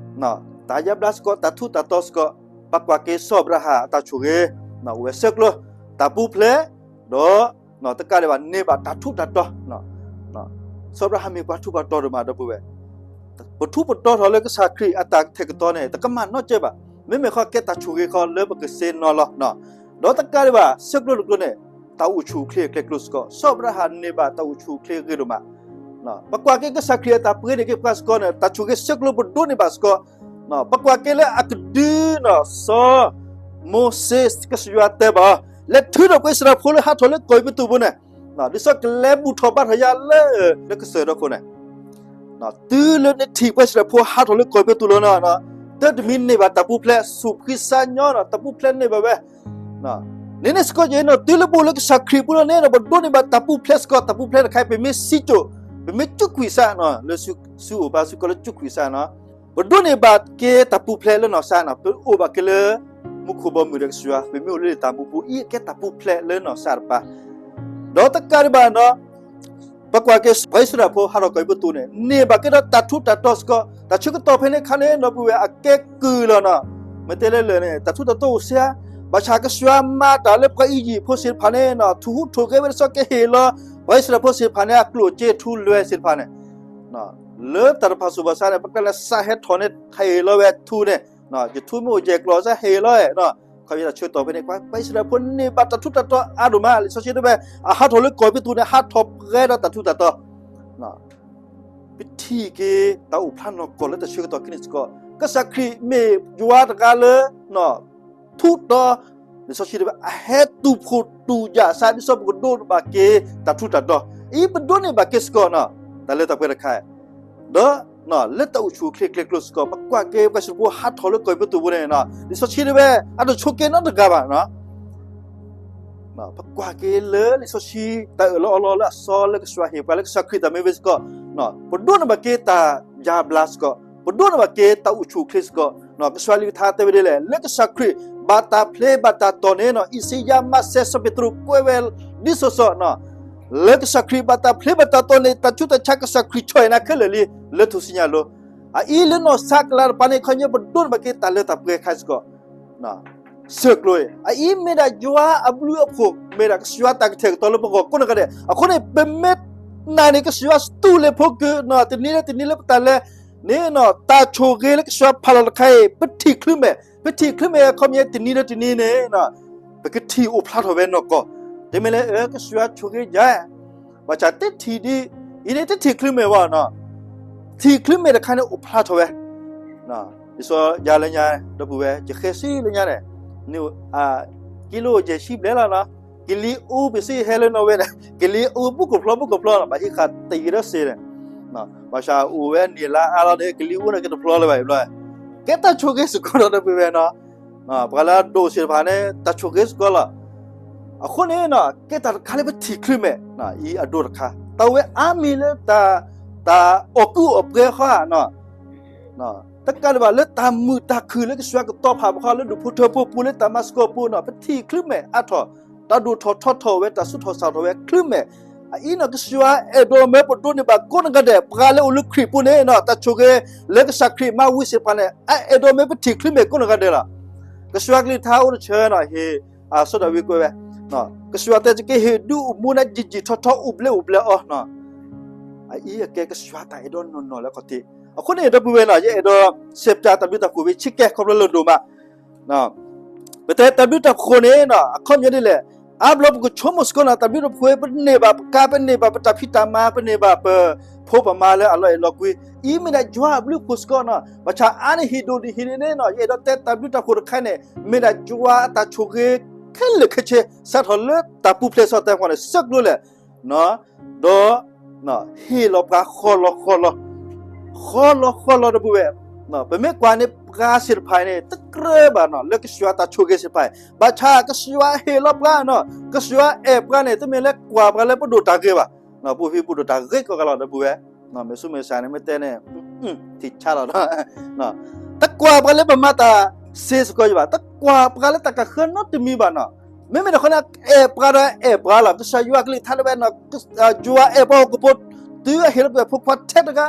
တၢ်ယါဘျါစ့ၢ်ကီး တၢ်ထူးတၢ်တီၤစ့ၢ်ကီး, ပကွၢ်က့ၤစီၤအၤဘြၤဟၣ်အတၢ်ဆိၣ်ဂ့ၤ, အိၣ်ဝဲဆဲးကျိး တၢ်ပူၤဖျဲး, ဒီး တကးဒံးဘၣ်န့ၢ်ဘၣ်တၢ်ထူးတၢ်တီၤ, စီၤအၤဘြၤဟၣ်မ့ၢ်ပှၤထူးပှၤတီၤဒိၣ်မး ဒီပုၢ်ဝဲၢ်, ပထူးပတီၤထီၣ်လၢကစၢ်ခရံာ်အတၢ်ကတဲာ်ကတီၤန့ၣ် တကမၣ်နီတစဲးဘၣ်, မ့မ့ၢ်ဃီကဲတၢ်ဆိၣ်ဂ့ၤဃီလၢပကစ့နီၤလီၤ. ဒီးတကးဒံးဘၣ် ဆဲးကျိးတကျိၤန့ၣ် တၢ်အိၣ်ဆူၣ်အိၣ်ချ့အကျဲကျိၤစ့ၢ်ကီး, စီၤအၤဘြၤဟၣ်န့ၢ်ဘၣ်တၢ်အိၣ်ဆူၣ်အိၣ်ချ့ဂ့ၤဒိၣ်မး, ပကွၢ်က့ၤကစၢ်ခရံာ်အတၢ်ပှ့ၤန့ၢ်က့ၤပှၤစ့ၢ်ကီးန့ၣ် တၢ်ဆိၣ်ဂ့ၤဆဲးကျိးပဒိးန့ၢ်ဘၣ်စ့ၢ်ကီး, ပကွၢ်က့ၤလၢအကဒုနီၤ စီၤမိၤၡ့ ကစၢ်ယွၤတဲဘၣ်အီၤ လဲၤထုးထီၣ်ပှၤအံၣ်စရ့လးဖိလၢဟးထီၣ်လၢကီၢ်အဲၤကူပတူးပူၤန့ၣ်, ဒ်သိးကလဲၤဘူၣ်ထီၣ်ဘါထီၣ်ယၤလၢ လၢကစၢၢ်ဒီခိၣ်န့ၣ်, တုၤလၢနထံၣ်ပှၤအံၣ်စရ့လးဖိဟးထီၣ်လၢကီၢ်အဲၤကူပတူးလီၤန့ၣ်, တၢ်တမံၤန့ၢ်ဘၣ်တၢ်ပူၤဖျဲး ဆူၣ်ဖှံစါညီနီၤ တၢ်ပူၤဖျဲးန့ၢ်ဘၣ်ဝဲ န့ၣ်န့ၣ်စ့ၢ်ကီးယဲနီၤ တုၤလၢပအိၣ်လၢကစၢ်ခရံာ်ပူၤလီၤန့ၣ်နီၤ ပဒိးန့ၢ်ဘၣ်တၢ်ပူၤဖျဲးစ့ၢ်ကီး, တၢ်ပူၤဖျဲးတခါအံၤ ပမ့ၢ်စံၣ်စိၣ်, ပမ့ၢ်စူးကွံာ်စးနီၤ လၢစုအိၣ်ဘၣ်စ့ၢ်ကီးလၢစူးကွံာ်စးနီၤ, ပဒိးန့ၢ်ဘၣ်က့ၤတၢ်ပူၤဖျဲးလၢနီၢ်စၢ်နီၤ ပအိၣ်ဘၣ်က့ၤလၢ မူခိၣ်ဘီမုၢ်ဒီးကစၢ်ယွၤ ပမ့ၢ်အိၣ်လၢတၢ်မူပူၤအံၤ အကဲတၢ်ပူၤဖျဲးလၢနီၢ်စၢ်တပၤ, ဒီးတကးဒံးဘၣ်နီၤ ပကွၢ်က့ၤပှၤအံၣ်စရ့လးဖိဟးထီၣ်ကီၢ်အဲၤကူပတူးန့ၣ် န့ၢ်ဘၣ်က့ၤဒီးတၢ်ထူးတၢ်တီၤစ့ၢ်ကီး, တၢ်ဆၢကတီၢ်ဖဲန့ၣ်အခါန့ၣ် ဒီပုၢ်ဝဲၢ် အကဲကုၢ်လီၤနီၤ, မ့ၢ်တဲလၢလၢာ်န့ၣ် တၢ်ထူးတၢ်တီၤအိၣ်စ့ၢ်ဧါ, ဘၣ်ဆၣ်ကစၢ်ယွၤမၤတၢ်လၢပှၤအံၣ်ယံၣ်ဖိသ့ၣ်တဖၣ်န့ၣ်နီၤ ထိၣ်ဟူးထိၣ်ဂဲၤဝဲဒ်သိးကဟ့ၣ်လီၤ ပှၤအံၣ်စရ့လးဖိသ့ၣ်တဖၣ်န့ၣ် အကျိၣ်အစ့ထူလွဲသ့ၣ်တဖၣ်န့ၣ် လၢတၢ်တဖၣ်ဆူၣ်ဘၣ်ဆၣ်န့ၣ် ပကျါန့ၣ်စးဟဲထီၣ်န့ၣ် ဟ့ၣ်လီၤဝဲထူန့ၣ်, ယထူမ့ၢ်အိၣ်ယဲၢ်ကျီၢ်စးဟ့ၣ်လီၤ, ခီဖျိတၢ်ဆၢကတီၢ်ဖဲန့ၣ် ပှၤအံၣ်စရ့လးဖိန့ၢ်ဘၣ်တၢ်ထူးတၢ်တီၤအါဒိၣ်မး, လံာ်စီဆှံတဲဝဲ အဟးထီၣ်လၢကီၢ်အဲၤကူပတူးန့ၣ် ဟးထီၣ်ပှဲၤဒီးတၢ်ထူးတၢ်တီၤ ပထံၣ်က့ၤတၢ်အိၣ်ဖျါနီၢ်ကီၢ်လၢတၢ်ဆၢကတီၢ်ခဲအံၤစ့ၢ်ကီး, ကစၢ်ခရံာ်မ့ၢ်ယွၤတဂၤလၢ ထူးတီၤ, လံာ်စီဆှံတဲဝဲ အဟဲတူၢ်ဖှိၣ်တူၢ်ယာ်စး ဒ်သိးပကဒိးန့ၢ်ဘၣ်က့ၤတၢ်ထူးတၢ်တီၤ, အံၤပဒိးန့ၢ်ဘၣ်က့ၤစ့ၢ်ကီးနီၤ, တၢ်လၢတၢ်ပှဲၤတခါ, ဒီး လၢတၢ်အိၣ်ဆူၣ်အိၣ်ချ့ကျဲကျိၤစ့ၢ်ကီး ပကွၢ်က့ၤပှၤအံၣ်စရ့လးဖိဟးထီၣ်လၢကီၢ်အဲၤကူပတူးပူၤန့ၣ်, လံာ်စီဆှံတဲဝဲ အတဆိးက့ၤနီတဂၤဘၣ် ပကွၢ်က့ၤလၢလံာ်စီဆှံ တၢ်အၢၣ်လီၤအီလီၤလၢအစီလၢကစၢ်ယွၤဟ့ၣ်ပှၤလၢကစၢ်ခရံာ်တၢ်မ့ၢ်ဝဲစ့ၢ်ကီး, ပဒိးန့ၢ်ဘၣ်က့ၤတၢ်ယါဘျါစ့ၢ်ကီး, ပဒိးန့ၢ်ဘၣ်က့ၤတၢ်အိၣ်ဆူၣ်အိၣ်ချ့စ့ၢ်ကီး, ကစၢ်ယွၤကလုၢ်ကထါတဲဝဲဒ်လဲၣ် လၢကစၢ်ခရံာ် ဘၣ်တၢ်ဖျ့ဘၣ်တၢ်တီၢ်န့ၣ် အံၣ်စယၤ မးသဲ စီၤပ့းတရူးကွဲးဝဲဒ်သိးသိး လၢကစၢ်ခရံာ်ဘၣ်တၢ်ဖျ့ဘၣ်တၢ်တီၢ်န့ၣ် တၢ်ဆူးတၢ်ဆါကစၢ်ခရံာ်ဆီၣ်အံၤနၤခဲလၢာ်လံ လၢထူၣ်စုညါအလိၤ, အအံၤလၢနီၢ်စၢ်ကလၤတပၤန့ၣ် ခီဖျိပဒိးန့ၢ်ဘၣ်က့ၤတၢ်လၢတၢ်ပှဲၤခါစ့ၢ်ကီး ဆဲးကျိးအံၤ အအံၤမ့ၢ်ဒၣ်ယွၤအဘျုးအဖှိၣ် မ့ၢ်ဒၣ်ကစၢ်ယွၤတၢ်ကတဲာ်ကတီၤလၢပဂီၢ်ကိးနီၢ်ဂၤဒဲး, အဃိန့ၣ် ပမ့ၢ်နာ်န့ၢ်ကစၢ်ယွၤစတူးလ့ၤဖိကၢနီၤ တနံၤလၢတနံၤလၢပတၢ်လဲၤန့ၣ်နီၤ တၢ်ဆိၣ်ဂ့ၤလၢကစၢ်ယွၤဖးလီၤတခါအံၤ ပထံၣ်ချုးမဲာ်, ပထံၣ်ချုးမဲာ်အခီပညီတနံၤလၢတနံၤန့ၣ် ပကထံၣ်အိၣ်ဖျါထီၣ်ဝဲနီၢ်ကီၢ်, တမ့ၢ်လၢ အၢ ကစၢ်ယွၤဆိၣ်ဂ့ၤယၤ ဘၣ်ဆၣ်တထံၣ်ဒ်အံၤန့ၣ် တထံၣ်ချုးမဲာ်ဘၣ်နီၤ, ထံၣ်ချုးမဲာ်တခါန့ၣ်အိၣ်ဖျါထီၣ်ဝဲ, ဒ်သိးယၤလၢညါ ဒီပုၢ်ဝဲၢ် ယဃဲၤဆံလၢညါန့ၣ်, ကံလိယဲၢ်ဆံဘျဲၣ်လီၤနီၤ, ကလံၤအူပစံးဟဲလၢနီၢ်ဝဲန့ၣ် ကလံၤအူဘူးကဖျီဘူးကဖျီနီၤ ဘၣ်ဟံးဃာ်တယံာ်ဒီးစ့ၢ်န့ၣ်, ဘၣ်ဆၣ်အိၣ်ဝဲနံၣ်လါအါလီၤန့ၣ် ကလံၤအူန့ၣ်ကတဖျီလၢၤဘၣ်အံၤဘျီ, ကဲတၢ်ဆိၣ်ဂ့ၤစ့ၢ်ကီးဒီး ဒီပုၢ်ဝဲၢ်နီၤ ပှၤလၢအဒိၣ်သ့ၣ်တဖၣ်န့ၣ် တၢ်ဆိၣ်ဂ့ၤစ့ၢ်ကီးလီၤ. အဃိန့ၣ် ကဲတၢ်တခါလၢပထံၣ်ချုးမဲာ် အံၤအဒိၣ်တခါ, တၢ်ဝဲအါမံၤလၢ တၢ်အီၣ်ကူအီၣ်ပှဲၤဃီဧါ, တကးဒံးဘၣ်လၢတၢ်မုာ်တၢ်ခုၣ်လၢကစၢ်ယွၤကတီၤဖးပခီလၢဒူၣ်ဖိထၢဖိပူၤလၢတၢ်မၤသကိးပူၤန့ၣ် ပထံၣ်ချုးမဲာ်အါထီၣ်, တၢ်ဒိၣ်ထီၣ်ထီထီၣ်ဝဲ တၢ်သူၣ်ထီၣ်သးထီၣ်ဝဲချုးမဲာ်, အအံၤန့ၣ် ကစၢ်ယွၤအဲၣ်ဒိးမၢပဒိးန့ၢ်ဘၣ်ကိးနီၢ်ဂၤဒဲး ပှၤလၢအိၣ်လၢခရံာ်ပူၤန့ၣ် တၢ်ဆိၣ်ဂ့ၤလၢကစၢ်ခရံာ်မၤဝံၤသ့ၣ်တဖၣ်န့ၣ် အအဲၣ်ဒိးမၢပထံၣ်ချုးမဲာ်ကိးနီၢ်ဂၤဒဲးလီၤ. ကစၢ်ယွၤကလုၢ်ကထါအိၣ်တဆၢန့ၣ် ဟ့ၣ်အစီၤဒၤဝံးကွဲးဝဲ, ကစၢ်ယွၤတဲ ယကဟ့ၣ်ဒုးအိၣ်မူနၤယံာ်ယံာ်ထီထီ အိၣ်ဘျဲၣ်အိၣ်ဘျဲၣ်အီၤ, အအံၤအကဲကစၢ်ယွၤတၢ်အဲၣ်ဒိးနီၢ်နီၢ်လၢခီၣ်ထံး, အဃိန့ၣ် ဒီပုၢ်ဝဲၢ်နီၤ ယအဲၣ်ဒိးစဲးပၠးတၢ်ဘျုးတၢ်ဖှိၣ်ဝဲဆံးကဲ ခီဖျိလၢဒိၣ်မး ပတဲတၢ်ဘျုးတၢ်ဖှိၣ်န့ၣ် အခီပညီဒ်လဲၣ်, အါဘျီပကဆိကမိၣ်စ့ၢ်ကီးန့ၣ် တၢ်ဘျုးတၢ်ဖှိၣ် ပန့ၢ်ဘၣ်ပကါ ပန့ၢ်ဘၣ်ပတၢ်ဖံးတၢ်မၤ ပန့ၢ်ဘၣ်ပဖိပမါလၢအလီၤအဲၣ်လီၤကွံ, အံၤမ့ၢ်ဒၣ်ယွၤအဘျုးအဖှိၣ်စ့ၢ်ကီးန့ၣ်, ဘၣ်ဆၣ်အါန့ၢ်ဟံၣ်ဒိၣ်ဒံးဟံၣ်န့ၣ်န့ၣ် ယအဲၣ်ဒိးတဲတၢ်ဘျုးတၢ်ဖှိၣ်တခါန့ၣ် မ့ၢ်ဒၣ်ယွၤအတၢ်ဆိၣ်ဂ့ၤခဲလၢာ်ခဲဆ့ စးထီၣ်လၢတၢ်ပူၤဖျဲးစီၤတဲဖီန့ၣ် ဆဲးကျိးလဲၣ် ဒီး ဟ့ၣ်လီၤပှၤဃီလီၤဃီလီၤ, ဃီလီၤဃီလီၤ ဒီပုၢ်ဝဲၢ်, ပမ့ၢ်ကွၢ်န့ၣ် ပှၤသ့ၣ်တဖၣ်န့ၣ် တကြၢးဘၣ်န့ၣ် လၢကစၢ်ယွၤတၢ်ဆိၣ်ဂ့ၤသ့ၣ်တဖၣ်, ဘၣ်ဆၣ်ကစၢ်ယွၤဟ့ၣ်လီၤပှၤန့ၣ် ကစၢ်ယွၤအဲၣ်ပှၤန့ၣ် တမ့ၢ်လၢကွၢ်ပှၤလၢပဒိၣ်တၢ်ဂ့ၤဘၣ်, ပအိၣ်ဖဲပဒိၣ်တၢ်ဂ့ၤကိးဂၤလီၤ ဒီပုၢ်ဝဲၢ်, မ့ၢ်ဆူမဲာ်ဆှးန့ၣ် မ့ၢ်တဲန့ၣ် ထံၣ်ဆါလီၤ တကွၢ်ပှၤလၢပမၤတၢ်စ့စ့ၢ်ကီးယဘၣ်, တကွၢ်ပှၤလၢတၢ်ကဃၢနီတမံၤဘၣ်န့ၣ်, မ့မ့ၢ်တခီန့ၣ် အဲၣ်ပှၤဒီးအဲၣ်ပှၤလီၤ, ကစၢ်ယွၤကလုၢ်ကထါတဲဝဲန့ၣ် ယွၤအဲၣ်ပှၤဟီၣ်ခိၣ်ဖိ တုၤအဟ့ၣ်လီၤကွံာ်အဖိခွါထဲတဂၤ,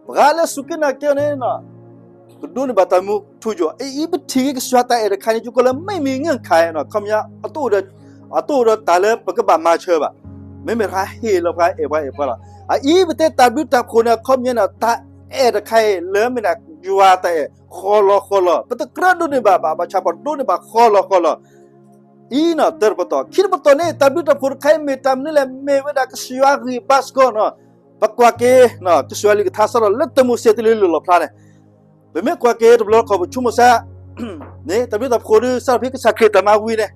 ပှၤလၢစူၢ်က့ၤနာ်က့ၤအီၤန့ၣ် ဒိးန့ၢ်ဘၣ်တၢ်မူထူယိာ်, အအံၤပထံၣ်က့ၤကစၢ်ယွၤတၢ်အဲၣ်တခါန့ၣ် ယကီးလၢမ့ၢ်မံၤငဲၢ်ခါနီၤ, ခီပညီ အတအိၣ်ဒီးတၢ်လၢပကဘၣ်မၤဆၢဘၣ်. မ့မ့ၢ်တခါဟ့ၣ်လီၤပှၤအဲၣ်ပှၤအဲၣ်ပှၤလီၤ. အအံၤပတဲတၢ်ဘျုးတၢ်ဖှိၣ်န့ၣ် အခီပညီန့ၣ် တၢ်အဲၣ်တခါအံၤ လၢမ့ၢ်ဒၣ်ယွၤတၢ်အဲၣ်ဃီလီၤဃီလီၤ, ပတကြၢးဒိးန့ၢ်ဘၣ်ဘၣ်, ဘၣ်ဆၣ်ပဒိးန့ၢ်ဘၣ်ဃီလီၤဃီလီၤ. အံၤနီၤ တၢတပတီၢ်, ခံတပတီၢ်န့ၣ် တၢ်ဘျုးတၢ်ဖှိၣ်တခါအံၤ မ့ၢ်တၢ်မနုၤလဲၣ်, မ့ၢ်ဝဲဒၣ်ကစၢ်ယွၤဂံၢ်ဘါစ့ၢ်ကီးနီၤ. ပကွၢ်က့ၤ ကစၢ်ယွၤလံာ်ကထါစးထီၣ်လၢတၢမိၤၡ့တုၤလၢလံာ်လီၣ်ဖျါန့ၣ်, ပမ့ၢ်ကွၢ်က့ၤတဘျီတခီၣ် ပဆိကမိၣ်ဆၢ န့ၣ် တၢ်ဘျုးတၢ်ဖှိၣ်ဒုး စးထီၣ်ဖဲကစၢ်ခရံာ်တၢ်မၤဝံၤန့ၣ်,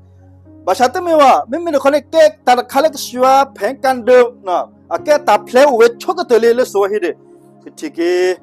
ဘၣ်ဆၣ်တမ့ၢ်ဘၣ်, မ့မ့ၢ်တခီန့ၣ် ကဲတၢ်တခါလၢကစၢ်ယွၤဖဲကၤဒိး အကဲတၢ်ဖျဲးအိၣ်ဝဲဆိကတၢၢ်လံလၢစိၤဝဲဟံၣ်ဒ့ၣ်, ပထံၣ်က့ၤ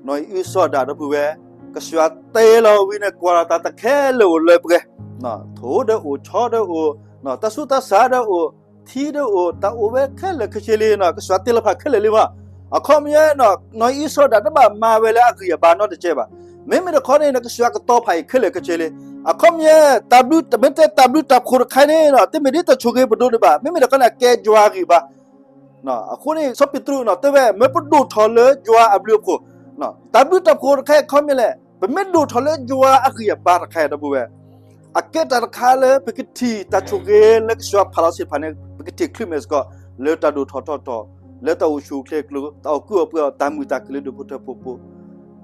နီၢ်အံၣ်အုစီၤဒၣ်ဒီပုၢ်ဝဲၢ်, ကစၢ်ယွၤတဲလီၤဝံၤန့ၣ် ကွၢ်လီၤတၢ်တၢ်ခဲလၢာ်အိၣ်လၢပှဲၤ, ထိၣ်ဒီးအိၣ် ဆီဒီးအိၣ်, တၢ်ဆူးတၢ်ဆါဒီးအိၣ်, ထံဒီးအိၣ်, တၢ်အိၣ်ဝဲခဲလၢာ်ခဲဆ့လံနီၤ, ကစၢ်ယွၤတ့လီၤဖးခဲလၢာ်လံမး. အခီပညီနီၤ နီၢ်အံၣ်အုစီၤဒၣ်တဘၣ်မၤဝဲလၢအဂံၢ်အဘါနီတစဲးဘၣ်. မ့မ့ၢ်တခီန့ၣ် ကစၢ်ယွၤကတီၤဖးအံၤခဲလၢာ်ခဲဆ့လံ. အခီပညီ တၢ်ဘျုး တမ့ၢ်တဲတၢ်ဘျုးတၢ်ဖှိၣ်တခါန့ၣ်နီၤ တမ့ၢ်ဒ်တၢ်ဆိၣ်ဂ့ၤပဒိးန့ၢ်ဘၣ်, မ့မ့ၢ်တခီန့ၣ် အကဲယွၤအဂံၢ်ဘါ အဃိန့ၣ် စီၤပ့းတရူးနီၤ တဲဝဲ မ့ၢ်ပဒိၣ်ထီၣ်လၢယွၤအဘျုးအဖှိၣ်, တၢ်ဘျုးတၢ်ဖှိၣ်တခါအံၤ အခီပညီလဲၣ်, ပမ့ၢ်ဒိၣ်ထီၣ်လၢယွၤအဂံၢ်အဘါတခါအံၤ ဒီပုၢ်ဝဲၢ်, အကဲတၢ်တခါလၢပကထံၣ်တၢ်ဆိၣ်ဂ့ၤလၢကစၢ်ယွၤဖးလီၤသ့ၣ်တဖၣ်န့ၣ် ပကထံၣ်ချုးမဲာ်စ့ၢ်ကီး လၢတၢ်ဒိၣ်ထီၣ်ထီထီၣ်, လၢတၢ်အိၣ်ဆူၣ်အိၣ်ချ့အကျိၤ, တၢ်အီၣ်ကုၢ်အီၣ်ပှဲၤအီၤ, တၢ်မုာ်တၢ်ခုၣ်လၢဒူၣ်ဖိထၢဖိပူၤ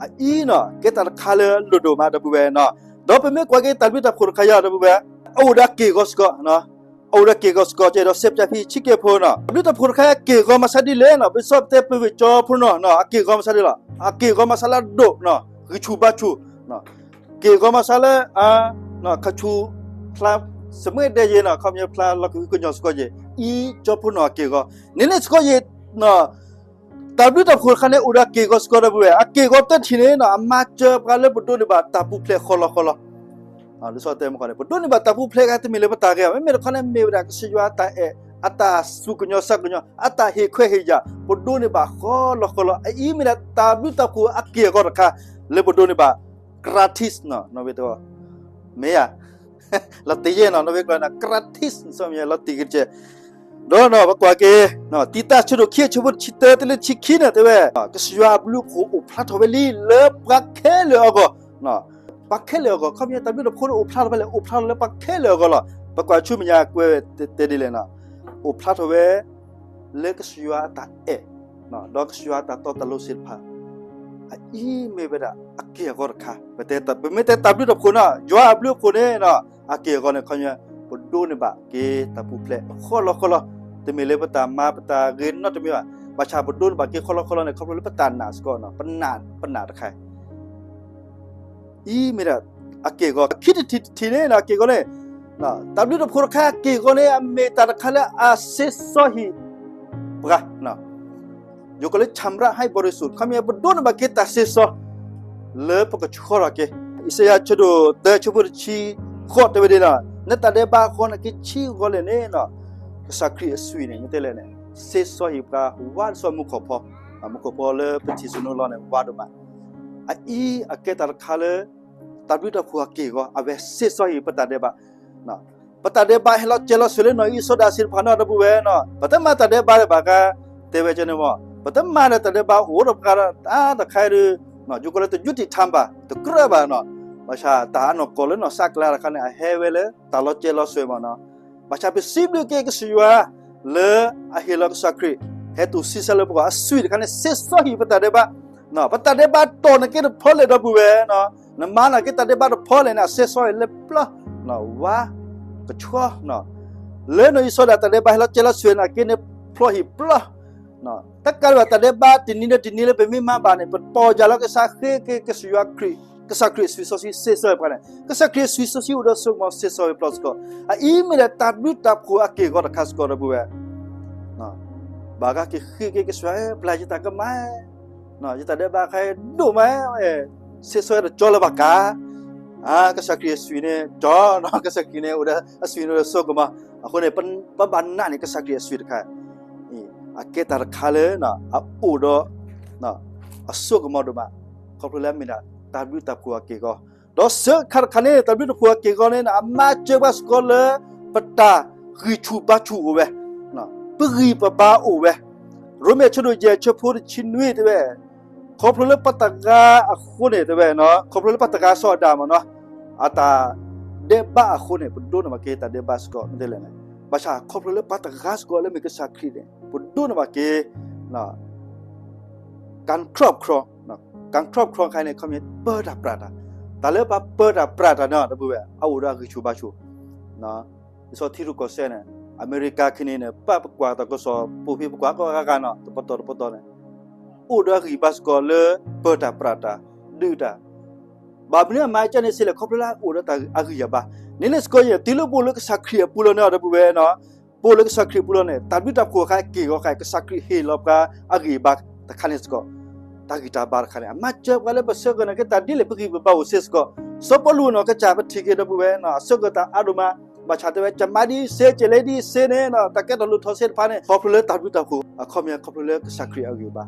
အအံၤနီၤ ကဲတၢ်တခါလၢအလိၣ်ဒိၣ်မး ဒီပုၢ်ဝဲၢ်နီၤ. ဒီးပမ့ၢ်ကွၢ်က့ၤတၢ်ဘျုးတၢ်ဖှိၣ်တခါအံၤ ဒီပုၢ်ဝဲၢ်, အအိၣ်ဒီးအက့ၢ်အဂီၤစ့ၢ်ကီး, အအိၣ်ဒီးအက့ၢ်အဂီၤစ့ၢ်ကီး, ကဲဒီးစဲးပၠးဖံဆံက့ဖိနီၤ တၢ်ဘျုးတၢ်ဖှိၣ်တခါ အက့ၢ်အဂီၤမၤစၢ်ဒ်လဲၣ်နီၤ, ပစီပတဲပဝ့ၢ်ကၠီဖိနီၤ အက့ၢ်အဂီၤမၤစၢ်ဒ်လဲၣ်, အက့ၢ်အဂီၤမၤစၢ်လၢအဒိၣ်, ဂံၢ်ဆူၣ်ဘါဆူၣ်, က့ၢ်အဂီၤမၤစၢ်လၢ ခဆူၣ်ဖျါ စမှဲဒဲယ့ၤနီၤ, ခီပညီဖျါလီၤကဟုကညီၢ်စ့ၢ်ကီးယ့ၤ, အံၤကၠီဖိနီၤအက့ၢ်အဂီၤ, န့ၣ်န့ၣ်စ့ၢ်ကီးယ့ၤ တၢ်ဘျုးတၢ်ဖှိၣ်တခါန့ၣ် အိၣ်ဒီးအက့ၢ်အဂီၤစ့ၢ်ကီး ဒီပုၢ်ဝဲၢ်, အက့ၢ်အဂီၤတထံၣ်န့ၣ်နီၤ အမၤစၢၤပှၤလၢပဒိးန့ၢ်ဘၣ်တၢ်ပူၤဖျဲးဃီလီၤဃီလီၤ. လံာ်စီဆှံတဲမ့ၢ်ဃီန့ၣ် ပဒိးန့ၢ်ဘၣ်တၢ်ပူၤဖျဲးတခါ တမ့ၢ်လၢပတၢ်ဂ့ၤဘၣ်, မ့မ့ၢ်တခီန့ၣ် မ့ၢ်ဝဲဒၣ်ကစၢ်ယွၤတၢ်အဲၣ်, အတၢ်စူၢ်ကညီၤစၢ်ကညီၤ, အတၢ်ဟ့ၣ်ခွဲးဟ့ၣ်ယာ် ပဒိးန့ၢ်ဘၣ်ဃီလီၤဃီလီၤ. အအံၤမ့ၢ်ဒၣ်တၢ်ဘျုးတၢ်ဖှိၣ်အက့ၢ်အဂီၤတခါ လၢပဒိးန့ၢ်ဘၣ် gratis နီၤ, နီၣ်ဝဲတဝီ မ့ၢ်ဧါ လီၤတံၢ်ယဲၢ်နီၤ, နီၣ်ဝဲကျီန့ၣ် gratis နီၤ, လီၤတံၢ်ကတၢၢ်. ဒီးနီၤ ပကွၢ်က့ၤ တံတူးဆၢဒိၣ်ခံ အဆၢဖိတဆံတၢ တုၤလၢတဆံခံန့ၣ် တဲဝဲ ကစၢ်ယွၤအဘျုးအဖှိၣ်အိၣ်ဖျါထီၣ်ဝဲလံ လၢပှၤခဲလၢာ်အဂီၢ်, ပှၤခဲလၢာ်အဂီၢ်, ခီပညီတၢ်ဘျုးတၢ်ဖှိၣ်န့ၣ် အိၣ်ဖျါထီၣ်ဖဲလဲၣ်, အိၣ်ဖျါထီၣ်လၢပှၤခဲလၢာ်အဂီၢ်လီၤ. ပကွၢ်ဆူမဲာ်ညါကွဲးဝဲတဲဒ်လဲၣ်နီၤ, အိၣ်ဖျါထီၣ်ဝဲ လၢကစၢ်ယွၤအတၢ်အဲၣ် ဒီးကစၢ်ယွၤအတၢ်တီတၢ်လိၤသ့ၣ်တဖၣ်, အအံၤမ့ၢ်ဝဲဒၣ်အက့ၢ်အဂီၤတခါ, ပတဲ ပမ့ၢ်တဲတၢ်ဘျုးတၢ်ဖှိၣ်နီၤ, ယွၤအဘျုးအဖှိၣ်န့ၣ်နီၤ, အက့ၢ်အဂီၤန့ၣ် ခီပညီ ပဒိးန့ၢ်ဘၣ်က့ၤတၢ်ပူၤဖျဲးဃီလီၤဃီလီၤ, တမ့ၢ်လၢပတၢ်မၤပတၢ်ဂ့ၤနီတမံၤဘၣ်, ဘၣ်ဆၣ်ပဒိးန့ၢ်ဘၣ်က့ၤဃီလီၤဃီလီၤန့ၣ် ခီဖျိလၢပတၢ်နာ်စ့ၢ်ကီးနီၤ, ပနာ် ပနာ်တခါ အံၤမ့ၢ်ဒၣ်အက့ၢ်အဂီၤ, ခံတထံၣ်တထံၣ်န့ၣ် အက့ၢ်အဂီၤန့ၣ်, တၢ်ဘျုးတၢ်ဖှိၣ်တခါအက့ၢ်အဂီၤန့ၣ် အမ့ၢ်တၢ်တခါလၢအစ့စီဟံၣ်ပှၤ, ယိၤကီးလၢ ချံရဟဲဘရိစုတ်, ခီပညီ ပဒိးန့ၢ်ဘၣ်က့ၤတၢ်စ့စီ လၢပကဆှီထီၣ်က့ၤ. အံၣ်စယၤ ဆၢဒိၣ်သၢ ဆၢဖိတဆံဃိး တဲဝဲဒ်လဲၣ်, နတၢ်ဒဲးဘးအဃီန့ၣ် ကဆံးအဂီၢ်လဲၣ်န့ၣ်, ကစၢ်ခရံာ်အသွံၣ်န့ၣ် မ့ၢ်တဲလဲၣ်န့ၣ် စ့စီဟံၣ်ပှၤ ဝါဒ်သိးမူခိၣ်ဖီ, မူခိၣ်ဖီလၢပထံၣ်ဆူနုာ်လီၤန့ၣ် ဝါဒိၣ်မး အအံၤအကဲတၢ်တခါလၢ တၢ်ဘျုးတၢ်ဖှိၣ်အက့ၢ်အဂီၤ အဝဲစ့စီဟံၣ်ပတၢ်ဒဲးဘး, ပတၢ်ဒဲးဘးဟဲလီၤစဲၤလီၤသွဲၣ်လၢနီၢ်အံၣ်အုစီၤဒၣ်သ့ၣ်တဖၣ်နီၤ ဒီပုၢ်ဝဲၢ်နီၤ, ပတမၤတၢ်ဒဲးဘးလၢၤဘၣ်ကါ, တဲဝဲကဲန့ၣ်မ့ၢ် ပတမၤဒီးတၢ်ဒဲးဘးအိၣ်ဒီးပှၤဒီး တၢ်တခါဒီး ယိၤကီးလၢတယူတံထၢမ်ဘၣ် တကြၢးဘၣ်နီၤ, ဘၣ်ဆၣ်တၢ်အနီၢ်ကီၢ်လၢနီၢ်စၢ်ကျါတခါန့ၣ် အဟဲဝဲလၢတၢ်လီၤစဲၤလီၤသွဲၣ်မ့ၢ်နီၤ, ဘၣ်ဆၣ်ပစံးဘျုးက့ၤကစၢ်ယွၤ လၢအဟ့ၣ်လီၤကစၢ်ခရံာ် ဟဲတူၢ်ဆံးစၢ်လၢပဂီၢ်အသွံၣ်တခါန့ၣ် စ့စီဟံၣ်ပတၢ်ဒဲးဘး, ပတၢ်ဒဲးဘးတီၢ်န့ၢ်က့ၤတဖျီလဲၣ် ဒီပုၢ်ဝဲၢ်နီၤ, နမၤန့ၢ်က့ၤတၢ်ဒဲးဘးတဖျီလဲၣ်န့ၣ် အစ့စီဟံၣ်လၢပျီ, ဝါ, ကဆှီ လၢနီၢ်အံၣ်အုစီၤဒၣ်တၢ်ဒဲးဘးဟဲလီၤစဲၤလီၤသွဲၣ်န့ၣ် က့ၤန့ၣ်ဖျီဟံၣ်ပျီ, တကးဒံးဘၣ်တၢ်ဒဲးဘးတနံၤဒီးတနံၤလၢပမ့ၢ်မၤဘၣ်န့ၣ် ပပီၢ်ယၢ်လီၤကစၢ်ဃ့က့ၤကစၢ်ယွၤခရံာ်, ကစၢ်ခရံာ်အသွံၣ်စီဆှံစ့စီဟံၣ်ပှၤန့ၣ် ကစၢ်ခရံာ်အသွံၣ်စီဆှံအိၣ်ဒီးစိကမီၤစ့စီဟံၣ်ပျီစ့ၢ်ကီး, အအံၤမ့ၢ်ဒၣ်တၢ်ဘျုးတၢ်ဖှိၣ်အက့ၢ်အဂီၤတခါစ့ၢ်ကီး ဒီပုၢ်ဝဲၢ် ဘၣ်က့ၤဃ့က့ၤကစၢ်ယွၤ ပျၢ်ယတၢ်ကမၣ်, ယတၢ်ဒဲးဘးခါဒိၣ်မး, စ့စီဟံၣ်တကၠီလၢၤဘၣ်ကါ, ကစၢ်ခရံာ်အသွံၣ်န့ၣ် ကၠီ, ကစၢ်ခရံာ်န့ၣ် အိၣ်ဒီးအသွံၣ်န့ၣ်အိၣ်ဒီးစိကမီၤ, အဃိန့ၣ် ပဘၣ်နာ်န့ၢ်ကစၢ်ခရံာ်အသွံၣ်တခါ, အကဲတၢ်တခါလၢ အအိၣ်ဒီး အစိကမီၤဒိၣ်မး, ခီဖျိလၢအမ့ၢ်ဒၣ်တၢ်ဘျုးတၢ်ဖှိၣ်အက့ၢ်အဂီၤ, ဒီးဆၢခါတခါန့ၣ် တၢ်ဘျုးတၢ်ဖှိၣ်အက့ၢ်အဂီၤန့ၣ် အမၤစၢၤပှၤစ့ၢ်ကီးလၢ ပတၢ်ဂံၢ်ဆူၣ်ဘါဆူၣ်အိၣ်ဝဲ, ပဂံၢ်ပဘါအိၣ်ဝဲ, ရိမ့ၤဆၢဒိၣ်ယဲၢ်ဆၢဖိတဆံနွံတဲဝဲ, ခီဖျိလၢပှၤတဂၤအဃိန့ၣ် တဲဝဲနီၤ, ခီဖျိလၢပှၤတဂၤစီၤအၤဒၣ်မ့ၢ်နီၤ, အတၢ်ဒဲးဘးအဃိန့ၣ် ပဒိးန့ၢ်ဘၣ်က့ၤတၢ်ဒဲးဘးစ့ၢ်ကီး မ့ၢ်တဲလဲၣ်န့ၣ်, ဘၣ်ဆၣ်ခီဖျိလၢပှၤတဂၤစ့ၢ်ကီးလၢမ့ၢ်ကစၢ်ခရံာ်န့ၣ် ပဒိးန့ၢ်ဘၣ်က့ၤ ကံခရံာ်ခရံာ်, ကံခရံာ်ခရံာ်ခါန့ၣ် ခီမ့ၢ်ပၢတၢ်ပြးတၢ်, တၢ်လၢပှၤပၢတၢ်ပြးတၢ်န့ၣ် ဒီပုၢ်ဝဲၢ် အအိၣ်ဒီးအဂံၢ်ဆူၣ်ဘါဆူၣ် လံာ်စီဆှံထံရူၢ်ကီၢ်စဲၣ်န့ၣ် အမဲရကၤခဲအံၤန့ၣ် ပာ်ပကွၢ်တၢ်ကစီၣ် ပူၤဖျဲးပကွၢ်ကီၢ်ဂၤဂၤနီၤ တပတီၢ်တပတီၢ်န့ၣ် အိၣ်ဒီးအဂံၢ်ဘါစ့ၢ်ကီးလၢပၢတၢ်ပြးတၢ် ဒုးတၢ် ဘၣ်မနုၤအမၤကဲန့ၣ်စ့လဲၣ် ခီဖျိလၢအအိၣ်ဒီးတၢ်အဂံၢ်အဘါ, န့ၣ်လၢစ့ၢ်ကီးယဲ တုၤလၢပအိၣ်လၢကစၢ်ခရံာ်အပူၤလီၤန့ၣ် ဒီပုၢ်ဝဲၢ်နီၤ, ပအိၣ်လၢကစၢ်ခရံာ်အပူၤလီၤန့ၣ် တၢ်ဘျုးတၢ်ဖှိၣ်အခါအက့ၢ်အဂီၤခါ ကစၢ်ခရံာ်ဟ့ၣ်လီၤပှၤအဂံၢ်အဘါတခါန့ၣ်စ့ၢ်ကီး, တၢ်ဂံၢ်တၢ်ဘါတခါန့ၣ် အမၤစၢၤပှၤလၢပဆၢကတီၢ်န့ၣ် ကဲတၢ်ဒ်လဲၣ် ပဂံၢ်ပဘါအိၣ်စ့ၢ်ကီး, စီၤပီလူးနီၤ ကစၢ်ပထံၣ်က့ၤ ဒီပုၢ်ဝဲၢ်နီၤ အဆၢကတီၢ်အါဒိၣ်မး, ဘၣ်ဆၣ်တဲဝဲ ကမၤဒ်စ့ ကလဲၤဒ်စ့န့ၣ်နီၤ တၢ်ကဲထီၣ်လိၣ်ထီၣ်စ့တဖၣ်န့ၣ် ခီဖျိလၢတၢ်ဘျုးတၢ်ဖှိၣ် အခီပညီ ခီဖျိလၢကစၢ်ခရံာ်အဂံၢ်အဘါ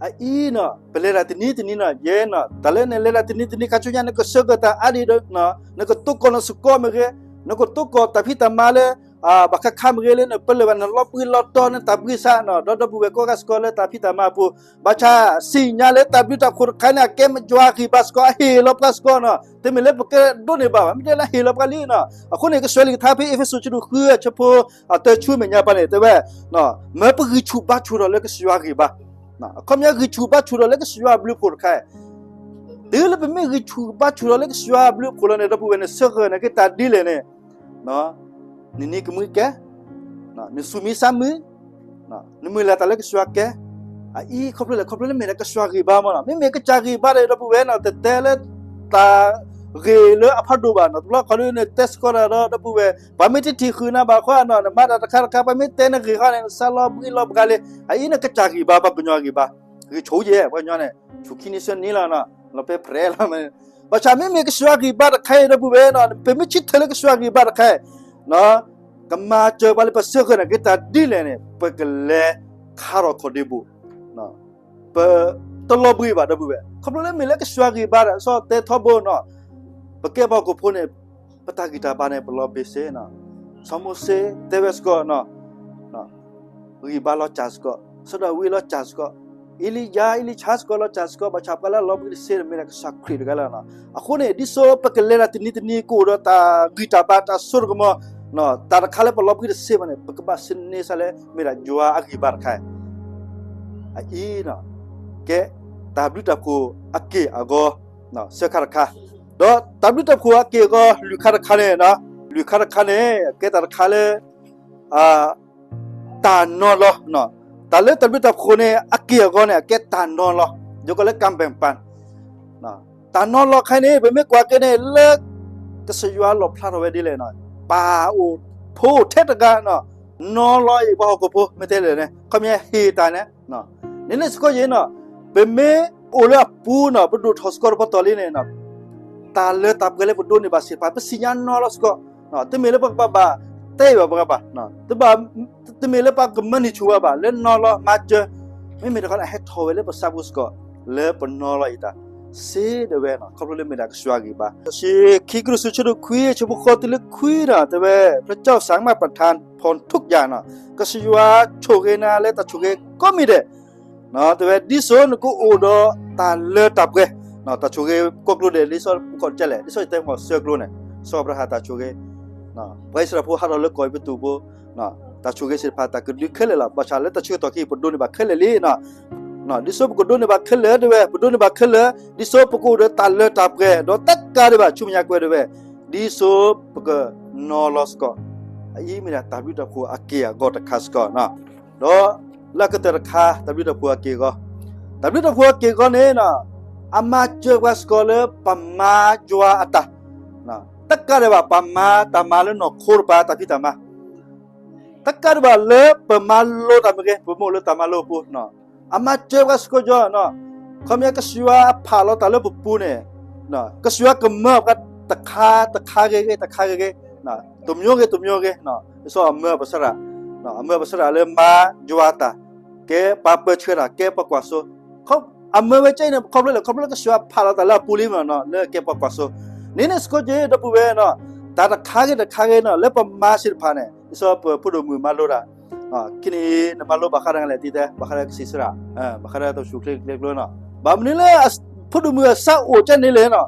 အအံၤနီၤ ပလဲၤတၢ်တနံၤတနံၤနီၤ ယဲနီၤ တၢ်လၢနလဲၤတၢ်တနံၤတနံၤ ခါဆူညါ နကဆၢကတီၢ်အါဒံးဒီး နကတိၢ်ကီၢ်နစ့ၢ်ကီးမ့ၢ်ဂ့ၤ, နကတိၢ်ကီၢ်တၢ်ဖံးတၢ်မၤလၢ ဘၣ်ဃးခါမ့ၢ်ဂ့ၤလၢနပလၢၢ်ဘၣ် နလီၤဘှံးလီၤတီၤ နတၢ်ဘှံးစးနီၤ ဒီးဒီပုၢ်ဝဲၢ်ကိးဂၤစ့ၢ်ကီးလၢတၢ်ဖံးတၢ်မၤအပူၤ, ဘၣ်ဆၣ်သ့ၣ်ညါလၢတၢ်ဘျုးတၢ်ဖှိၣ်တခါန့ၣ် အကဲယွၤအဂံၢ်ဘါစ့ၢ်ကီး အဟ့ၣ်လီၤပှၤစ့ၢ်ကီးနီၤ တမ့ၢ်လၢပကဒိးန့ၢ်ဘၣ်ဘၣ် မ့ၢ်တဲလၢဟ့ၣ်လီၤပှၤလံနီၤ အဃိန့ၣ် ကစၢ်လံာ်ကထါဖဲအ့းဖ့းစူး ဆၢဒိၣ်ဃု အဆၢဖိ အတၢ ဆူမဲာ်ညါပှၤန့ၣ် တဲဝဲ မၢပဂံၢ်ဆူၣ်ဘါဆူၣ်ထီၣ်လၢကစၢ်ယွၤအဂံၢ်ဘါ, အခီပညီဂံၢ်ဆူၣ်ဘါဆူၣ်ထီၣ်လၢကစၢ်ယွၤအဘျုးအဖှိၣ်တခါ, တုၤလၢပမ့ၢ်ဂံၢ်ဆူၣ်ဘါဆူၣ်ထီၣ်လၢကစၢ်ယွၤအဘျုးအဖှိၣ်လီၤန့ၣ် ဒီပုၢ်ဝဲၢ်န့ၣ် ဆၢကတီၢ်န့ၣ် ကဲတၢ်ဒ်လဲၣ်န့ၣ် နနံၤကမှံကဲ, နဆူၣ်မံဆါမုာ်, နမုၢ်လၢ်တၢ်လၢကစၢ်ယွၤကဲ, အအံၤခီဖျိလဲၣ် ခီဖျိလၢမ့ၢ်ဒၣ်ကစၢ်ယွၤဂံၢ်ဘါမ့ၢ်နီၤ မ့မ့ၢ်ကစၢ်ဂံၢ်ဘါဒီး ဒီပုၢ်ဝဲၢ်နီၤ တတဲလၢ တၢ်ဂ့ၢ်လၢအဖးဒိၣ်ဘၣ်နီၤ တဘျီခီဒ်န့ၣ် တဲစ့ၢ်ကီးတၢ်ဒီး ဒီပုၢ်ဝဲၢ် ပှၤမ့ၢ်တထံၣ်ဃုာ်နၤဘၣ်ဃီနီၤ နမၤတၢ်တခါတခါ ပှၤမ့ၢ်တဲနဂ့ၢ်ဃီန့ၣ် နစးလီၤဘှံးလီၤဘှါလံ အအံၤန့ၣ်ကစၢ်ဂံၢ်ဘါ ပှၤကညီဂံၢ်ဘါ, ဂံၢ်ဆူၣ်ယဲ ပှၤကညီန့ၣ် ဆူၣ်ခံနံၤဆၢနံၤလီၤနီၤ လီၤပဲဖြဲးလီၤ ဘၣ်ဆၣ်မ့မ့ၢ်ကစၢ်ယွၤဂံၢ်ဘါတခါအံၤ ဒီပုၢ်ဝဲၢ်နီၤ ပမ့ၢ်ဆၢထၢၣ်လၢကစၢ်ယွၤဂံၢ်ဘါတခါအံၤ ကမၤစၢၤပှၤလၢပဆၢကတီၢ်န့ၣ် ကဲတၢ်ဒ်လဲၣ်န့ၣ် ပကလဲၤခါထီၣ်ခီၣ်ဒ့ဘူး, ပတလီၤဘှံးဘၣ် ဒီပုၢ်ဝဲၢ် ခီဖျိလၢမ့ၢ်လၢကစၢ်ယွၤဂံၢ်ဘါဒီး စီၤတဲထီဘိနီၤ ပကဲပှၤဟီၣ်ခိၣ်ဖိန့ၣ် ပတၢ်ဂံၢ်တၢ်ဘါန့ၣ် ပလီၤဘှံးစ့နီၤ စီၤမိၤၡ့တဲဝဲစ့ၢ်ကီးနီၤ ဂံၢ်ဘါလီၤစၢ်စ့ၢ်ကီး, စီၤဒၤဝံးလီၤစၢ်စ့ၢ်ကီး, အ့လံယၤ အ့လံယၤစ့ၢ်ကီး လီၤစၢ်စ့ၢ်ကီး, ဘၣ်ဆၣ်ပှၤလၢအလီၤဘှံးတသ့န့ၣ် မ့ၢ်ဒၣ်ကစၢ်ခရံာ်တဂၤလီၤ. အဃိန့ၣ် ဒ်သိးပကလဲၤတၢ်တနံၤတနံၤ ကအိၣ်ဒီးတၢ်ဂံၢ်တၢ်ဘါ တၢ်စိတၢ်ကမီၤ, တၢ်တခါလၢပလီၤဘှံးတသ့ဘၣ်န့ၣ် ပကဘၣ်သန့ၤစ့ၢ်လၢ မ့ၢ်ဒၣ်ယွၤအဂံၢ်ဘါတခါ အအံၤ ကဲတၢ်ဘျုးတၢ်ဖှိၣ်အက့ၢ်အဂီၤ စဲခါတခါ, ဒီးတၢ်ဘျုးတၢ်ဖှိၣ်အက့ၢ်အဂီၤ လွံၢ်ခါတခါန့ၣ်, လွံၢ်ခါတခါန့ၣ် ကဲတၢ်တခါလၢ တၢ်နီၤလီၤ, တၢ်လၢတၢ်ဘျုးတၢ်ဖှိၣ်န့ၣ် အက့ၢ်အဂီၤန့ၣ် အကဲတၢ်နီၤလီၤ, ယကီးလၢ ကၣ်ဘဲၣ်ပၣ် တၢ်နီၤလီၤတခါန့ၣ် ပမ့ၢ်ကွၢ်က့ၤန့ၣ် လၢကစၢ်ယွၤလီၣ်ဖျါထီၣ်ဝဲဒ်လဲၣ်, ပၢ်အိၣ်ဖိထဲတဂၤ နီၤလီၤအံၤ ပှၤဟီၣ်ခိၣ်ဖိ မ့ၢ်တဲလဲၣ်န့ၣ် ခီပညီဟ့ၣ်တၢ်န့ၣ်, န့ၣ်န့ၣ်စ့ၢ်ကီးယဲနီၤ, ပမ့ၢ်အိၣ်လၢအပူၤနီၤ ပဒိၣ်ထီၣ်စ့ၢ်ကီးတပတီၢ်လံန့ၣ် တၢ်လၢတၢ်ပှဲၤလၢပဒိးန့ၢ်ဘၣ်သ့ၣ်တဖၣ် ပသ့ၣ်ညါနီၤလီၤစ့ၢ်ကီး, တမ့ၢ်လၢပကဘၣ်ဘၣ်တဲဘၣ်ပှၤဘၣ်, တမ့ၢ်လၢပကမၤန့ၢ်ဆူၣ်ဝဲဘၣ် လၢနီၤလီၤမၤစၢၤ, မ့မ့ၢ်တခီန့ၣ် အဟဲထီၣ်ဝဲလၢပသးပူၤစ့ၢ်ကီး, လၢပနီၤလီၤအံၤတၢ် စ့ဒၣ်ဝဲနီၤ ခီဖျိလၢမ့ၢ်ဒၣ်ကစၢ်ယွၤဂံၢ်ဘါ, ခံကရံၣ်သူး ဆၢဒိၣ်ခွံ ဆၢဖိဃိးတုၤလၢခွံနီၤ တဲဝဲ พระเจ้าสามารถประทานพรทุกอย่าง နီၤ, ကစၢ်ယွၤဆိၣ်ဂ့ၤနၤလၢတၢ်ဆိၣ်ဂ့ၤကိးမံၤဒဲး တဲဝဲ ဒ်သိးနကအိၣ်ဒီးတၢ်လၢတၢ်ပှဲၤ, တၢ်ဆိၣ်ဂ့ၤကိးကျိၤဒဲး ဒ်သိးပကီၢ်ကလဲၣ် ဒ်သိးယတဲမ့ၢ်ဆၢကျိၤန့ၣ် စီၤအၤဘြၤဟၣ်တၢ်ဆိၣ်ဂ့ၤ, ပှၤအံၣ်စရ့လးဖိဟးထီၣ်လၢကီၢ်အဲၤကူပတူးပူၤ, တၢ်ဆိၣ်ဂ့ၤသ့ၣ်တဖၣ် တၢ်ကဒုးခဲလၢာ်လီၤ. ဘၣ်ဆၣ်လၢတၢ်ဆၢကတီၢ်ခံ ပဒိးန့ၢ်ဘၣ်ခဲလၢာ်လံနီၤ. ဒ်သိးပကဒိးန့ၢ်ဘၣ်ခဲလၢာ်တဲဝဲ ပဒိးန့ၢ်ဘၣ်ခဲလၢာ် ဒ်သိးပကအိၣ်ဒီးတၢ်လၢတၢ်ပှဲၤ ဒီးတကးဒံးဘၣ် ဆူမဲာ်ညါကွဲးတဲဝဲ ဒ်သိးပကနီၤလီၤစ့ၢ်ကီး, အအံၤမ့ၢ်ဒၣ်တၢ်ဘျုးတၢ်ဖှိၣ်အက့ၢ်အဂီၤတခါစ့ၢ်ကီးနီၤ. ဒီးလၢအကတၢၢ်တခါ တၢ်ဘျုးတၢ်ဖှိၣ်အက့ၢ်အဂီၤ, တၢ်ဘျုးတၢ်ဖှိၣ်အက့ၢ်အဂီၤန့ၣ် အမၤစၢၤပှၤစ့ၢ်ကီးလၢပမၤယွၤအတၢ်, တကးဒံးဘၣ် ပမၤတၢ်မၤလၢနီၢ်ခိတပၤ တၢ်ဖံးတၢ်မၤ တကးဒံးဘၣ်လၢပမၤလိတၢ်မ့ၢ်ဂ့ၤ ပမ့ၢ်အိၣ်လၢတၢ်မၤလိအပူၤ, အမၤစၢၤပှၤစ့ၢ်ကီးယီၤ, ခီပညီကစၢ်ယွၤအဖးလီၤတၢ်လၢပပူၤန့ၣ်, ကစၢ်ယွၤကမၢပှၤတခါတခါဂ့ၤဂ့ၤ တခါဂ့ၤဂ့ၤ, တမျိုးဂ့ၤ တမျိုးဂ့ၤ, ဒ်သိးအမၢပစရၣ်, အမၢပစရၣ်လၢမၤယွၤတၢ်, ကဲပှၤပၢဆှၢတၢ် ကဲပှၤကွၢ်စိ, အမၢဝဲကဲအံၤန့ၣ် ခီဖျိလၢ ခီဖျိလၢကစၢ်ယွၤဖးလီၤတၢ်လၢအပူၤလံမ့ၢ်နီၤ လၢကဲပှၤကွၢ်စိ, န့ၣ်န့ၣ်စ့ၢ်ကီးက့ၤ ဒီပုၢ်ဝဲၢ်နီၤ, တၢ်တခါဂ့ၤတခါဂ့ၤနီၤ လၢပမၤသ့ၣ်တဖၣ်န့ၣ် ဒ်သိးပဖိဒိၣ်မုၣ်မၤလိတၢ် ခံန့ၣ် နမၤလိဘၣ်ဃးဒီးလဲၣ်တံၤတဲ ဘၣ်ဃးဒီးကစံးဆရာ, ဘၣ်ဃးဒီးတၢ်ဆူၣ်ချ့ကျဲကျိနီၤ, ဘၣ်မနုၤလၢ ဖိဒိၣ်မုၣ်အစၢ်အိၣ်ကဲန့ၣ်လဲၣ်နီၤ,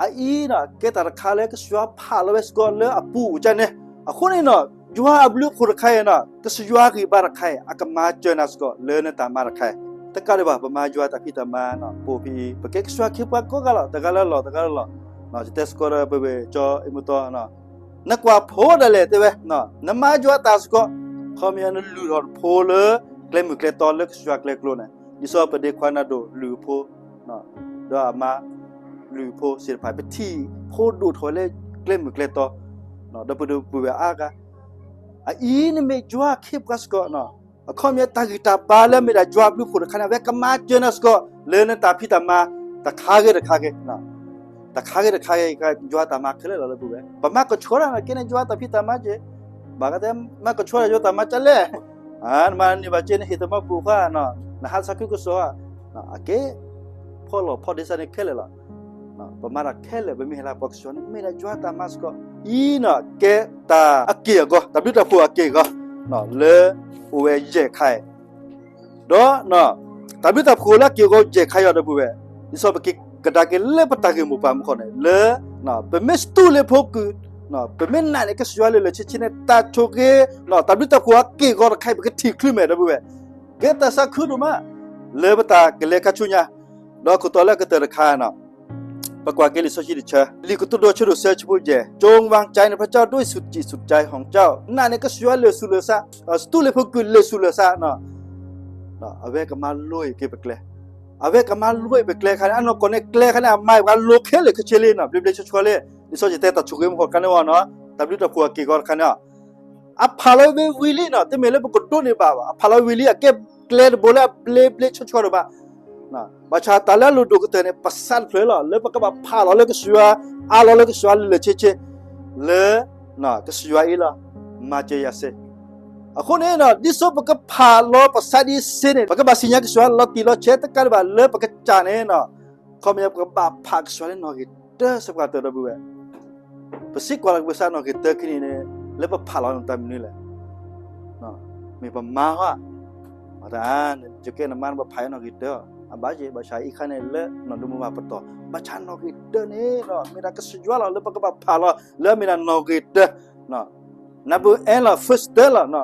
အအံၤနီၤ ကဲတၢ်တခါလၢကစၢ်ယွၤဖးလီၤဝဲစ့ၢ်ကီးလၢအပူၤအိၣ်ကဲန့ၣ်, အဃိန့ၣ်နီၤ ယွၤအဘျုးအဖှိၣ်တခါအံၤနီၤ ကစၢ်ယွၤဂံၢ်ဘါတခါအံၤ အကမၤစၢၤနၤစ့ၢ်ကီးလၢနတၢ်မၤတခါအံၤ, တကးဒံးဘၣ် ပမၤယွၤတၢ်ဖံးတၢ်မၤနီၤ ပအိၣ်ဖဲအံၤ ပကဲကစၢ်ယွၤခ့ပှၤကိးဂၤလီၤ တဂၤလၢလီၢ်တဂၤလၢလီၢ်, ယတဲစ့ၢ်ကီးဒီးပဝဲၢ်ကၠီအ့ၣ်မူတီ နကွၢ်ဖိဒၣ်လဲာ်တဲဝဲ, နမၤယွၤတၢ်စ့ၢ်ကီး, ခီပညီနလုၢ်ထီၣ်နဖိလၢ ကျဲမုၢ်ကျဲတီလၢကစၢ်ယွၤကျဲကျိန့ၣ်, ဒ်သိးပဒ့ခွါနၤဒိၣ်လုၢ်အဖိ, ဒီးအမါလုၢ်အဖိသ့ၣ်တဖၣ် ပထံၣ်ဖိဒိၣ်ထီၣ်ဝဲလၢကျဲမုၢ်ကျဲတီ, ဒီးပဒိၣ်ပဝဲၢ်အါဂၤ, အအံၤနမ့ၢ်ယွၤခ့ပှၤစ့ၢ်ကီး, အခီပညီတၢ်ဂံၢ်တၢ်ဘါလၢအမ့ၢ်ဒၣ်ယွၤဘျုးဖှိၣ်တခါန့ၣ် အဝဲကမၤစၢၤနၤစ့ၢ်ကီး လၢနတၢ်ဖံးတၢ်မၤ တခါဂ့ၤတခါဂ့ၤ တခါဂ့ၤတခါဂ့ၤ ယွၤတၢ်မၤခဲလၢာ်လီၤလၢပဝဲၢ်, ပမၤကဆှီတၢ်န့ၣ် ကဲန့ၣ်ယွၤတၢ်ဖံးတၢ်မၤက့ၤ, ဘၣ်ကတဲ မၤကဆှီတၢ်ယွၤတၢ်မၤကလဲၣ်, နမၤန့ၢ်ဘၣ်က့ၤ နဟ့ၣ်တမီပူၤခွါ, နဟးဆါခုကစီၣ်, အကဲ ဖီလီၢ်ဖီဒ့စၢ်န့ၣ်ခဲလၢာ်လီၤ, ပမၤတၢ်ခဲလၢာ် ပမ့ၢ်ဟ့ၣ်လၢပှၤကဆှီန့ၣ် မ့ၢ်ဒၣ်ယွၤတၢ်မၤစ့ၢ်ကီး, အံၤနီၤ ကဲတၢ်အက့ၢ်အဂီၤ တၢ်ဘျုးတၢ်ဖှိၣ်အက့ၢ်အဂီၤ, လၢအိၣ်ဝဲယဲၢ်ခါအံၤ ဒီး တၢ်ဘျုးတၢ်ဖှိၣ်လၢအက့ၢ်အဂီၤယဲၢ်ခါအံၤဒီပုၢ်ဝဲၢ်, ဒ်သိးပက့ၤကဒါက့ၤလၢပတၢ်ဂ့ၢ်မိၢ်ပှၢ်မူခီန့ၣ် လၢ ပမ့ၢ်စတူးလ့ၤဖိကုၢ်, ပမ့ၢ်နာ်န့ၢ်ကစၢ်ယွၤလၢာ်လၢာ်ဆ့ဆ့န့ၣ် တၢ်ဆိၣ်ဂ့ၤ, တၢ်ဘျုးတၢ်ဖှိၣ်အက့ၢ်အဂီၤတခါအံၤ ပကထံၣ်ချုးမဲာ်ဒီပုၢ်ဝဲၢ်, ကဲတၢ်သးခုဒိၣ်မး လၢပတၢ်ကလဲၤခါဆူညါ, ဒီးခိၣ်တီလၢအကတၢၢ်တခါနီၤ ပကွၢ်က့ၤလံာ်စီဆှံတဆၢ, လံာ်ကတိၤဒိဆၢဒိၣ်သၢဆၢဖိယဲၢ်, ကၠိဝၣ်ကၠဲန့ၣ် พระเจ้าด้วยจิตสุดใจของเจ้า, နာ်န့ၢ်ကစၢ်ယွၤလၢာ်ဆူၣ်လၢာ်ဆး, စတူးလ့ၤဖိကုၢ်လၢာ်ဆူၣ်လၢာ်ဆး, အဝဲကမၤလိအံၤက့ၤပကျဲ, အဝဲကမၤလိအံၤပကျဲခါန့ၣ် အနီၢ်ကီၢ်န့ၣ်ကျဲခါန့ၣ် အမၤအံၤပှၤလိခဲလၢာ်ခဲဆ့လံနီၤ ဘျ့ဘျ့ဆှီဆှီလံ, ဒ်သိးယတဲတၢ်ဆိၣ်ဂ့ၤမူခီတခါန့ၣ်ဝဲနီၤ, တၢ်ဘျုးတၢ်ဖှိၣ်အက့ၢ်အဂီၤတခါန့ၣ် အဖးလီၤဝံၤလံနီၤ တမ့ၢ်လၢပကဒိးန့ၢ်ဘၣ်ဘၣ် အဖးလီၤဝံၤလံ အကဲကျဲတဘိလၢအဘျ့ဘျ့ဆှီဆှီဒိၣ်မး, ဘၣ်ဆၣ်တၢ်လၢအလိၣ်ဒိၣ်ကတၢၢ်န့ၣ် ပသးတဖျၢၣ်လီၤ လၢပကဘၣ်ဖးလီၤလၢကစၢ်ယွၤ, အးလီၤလၢကစၢ်ယွၤလၢာ်လၢာ်ဆ့ဆ့, လၢ ကစၢ်ယွၤအံၤလီၤ, မၤစၢၤယၤစ့ၢ်, အဃိန့ၣ် ဒ်သိးပကဖးလီၤပသးဒ်စ့န့ၣ် ပကဘၣ်သ့ၣ်ညါကစၢ်ယွၤလီၤတံၢ်လီၤဆဲး တကးဒံးဘၣ်လၢပကစၢ်န့ၣ် ခီပညီပကဘၣ်ဖးကစၢ်ယွၤလၢနီၣ်ဂံၢ်တၢစ့ၢ်ကီးတၢ်ဒီပုၢ်ဝဲၢ်, ပစံးကွၢ်လီၤက့ၤပသးနီၣ်ဂံၢ်တၢခံန့ၣ်န့ၣ် လၢပဖးလီၤန့ၣ်တၢ်မနုၤလဲၣ်, မ့ၢ်ပမါဧါ, တၢ် ယကဲနမါန့ၣ် ပဖးယၤနီၣ်ဂံၢ်တၢ, အဘၣ်ယဲ ဘၣ်ဆၣ်အံၤခါန့ၣ်လၢနီၣ်ဒိမုၢ်ဘၣ်ပတီၢ် ဘၣ်ဆၣ်နီၣ်ဂံၢ်တၢန့ၣ် မ့ၢ်ဒၣ်ကစၢ်ယွၤလီၤ လၢပကဘၣ်ဖးလီၤ လၢအမ့ၢ်ဒၣ်နီၣ်ဂံၢ်တၢ number one လီၤ first တၢလီၤ,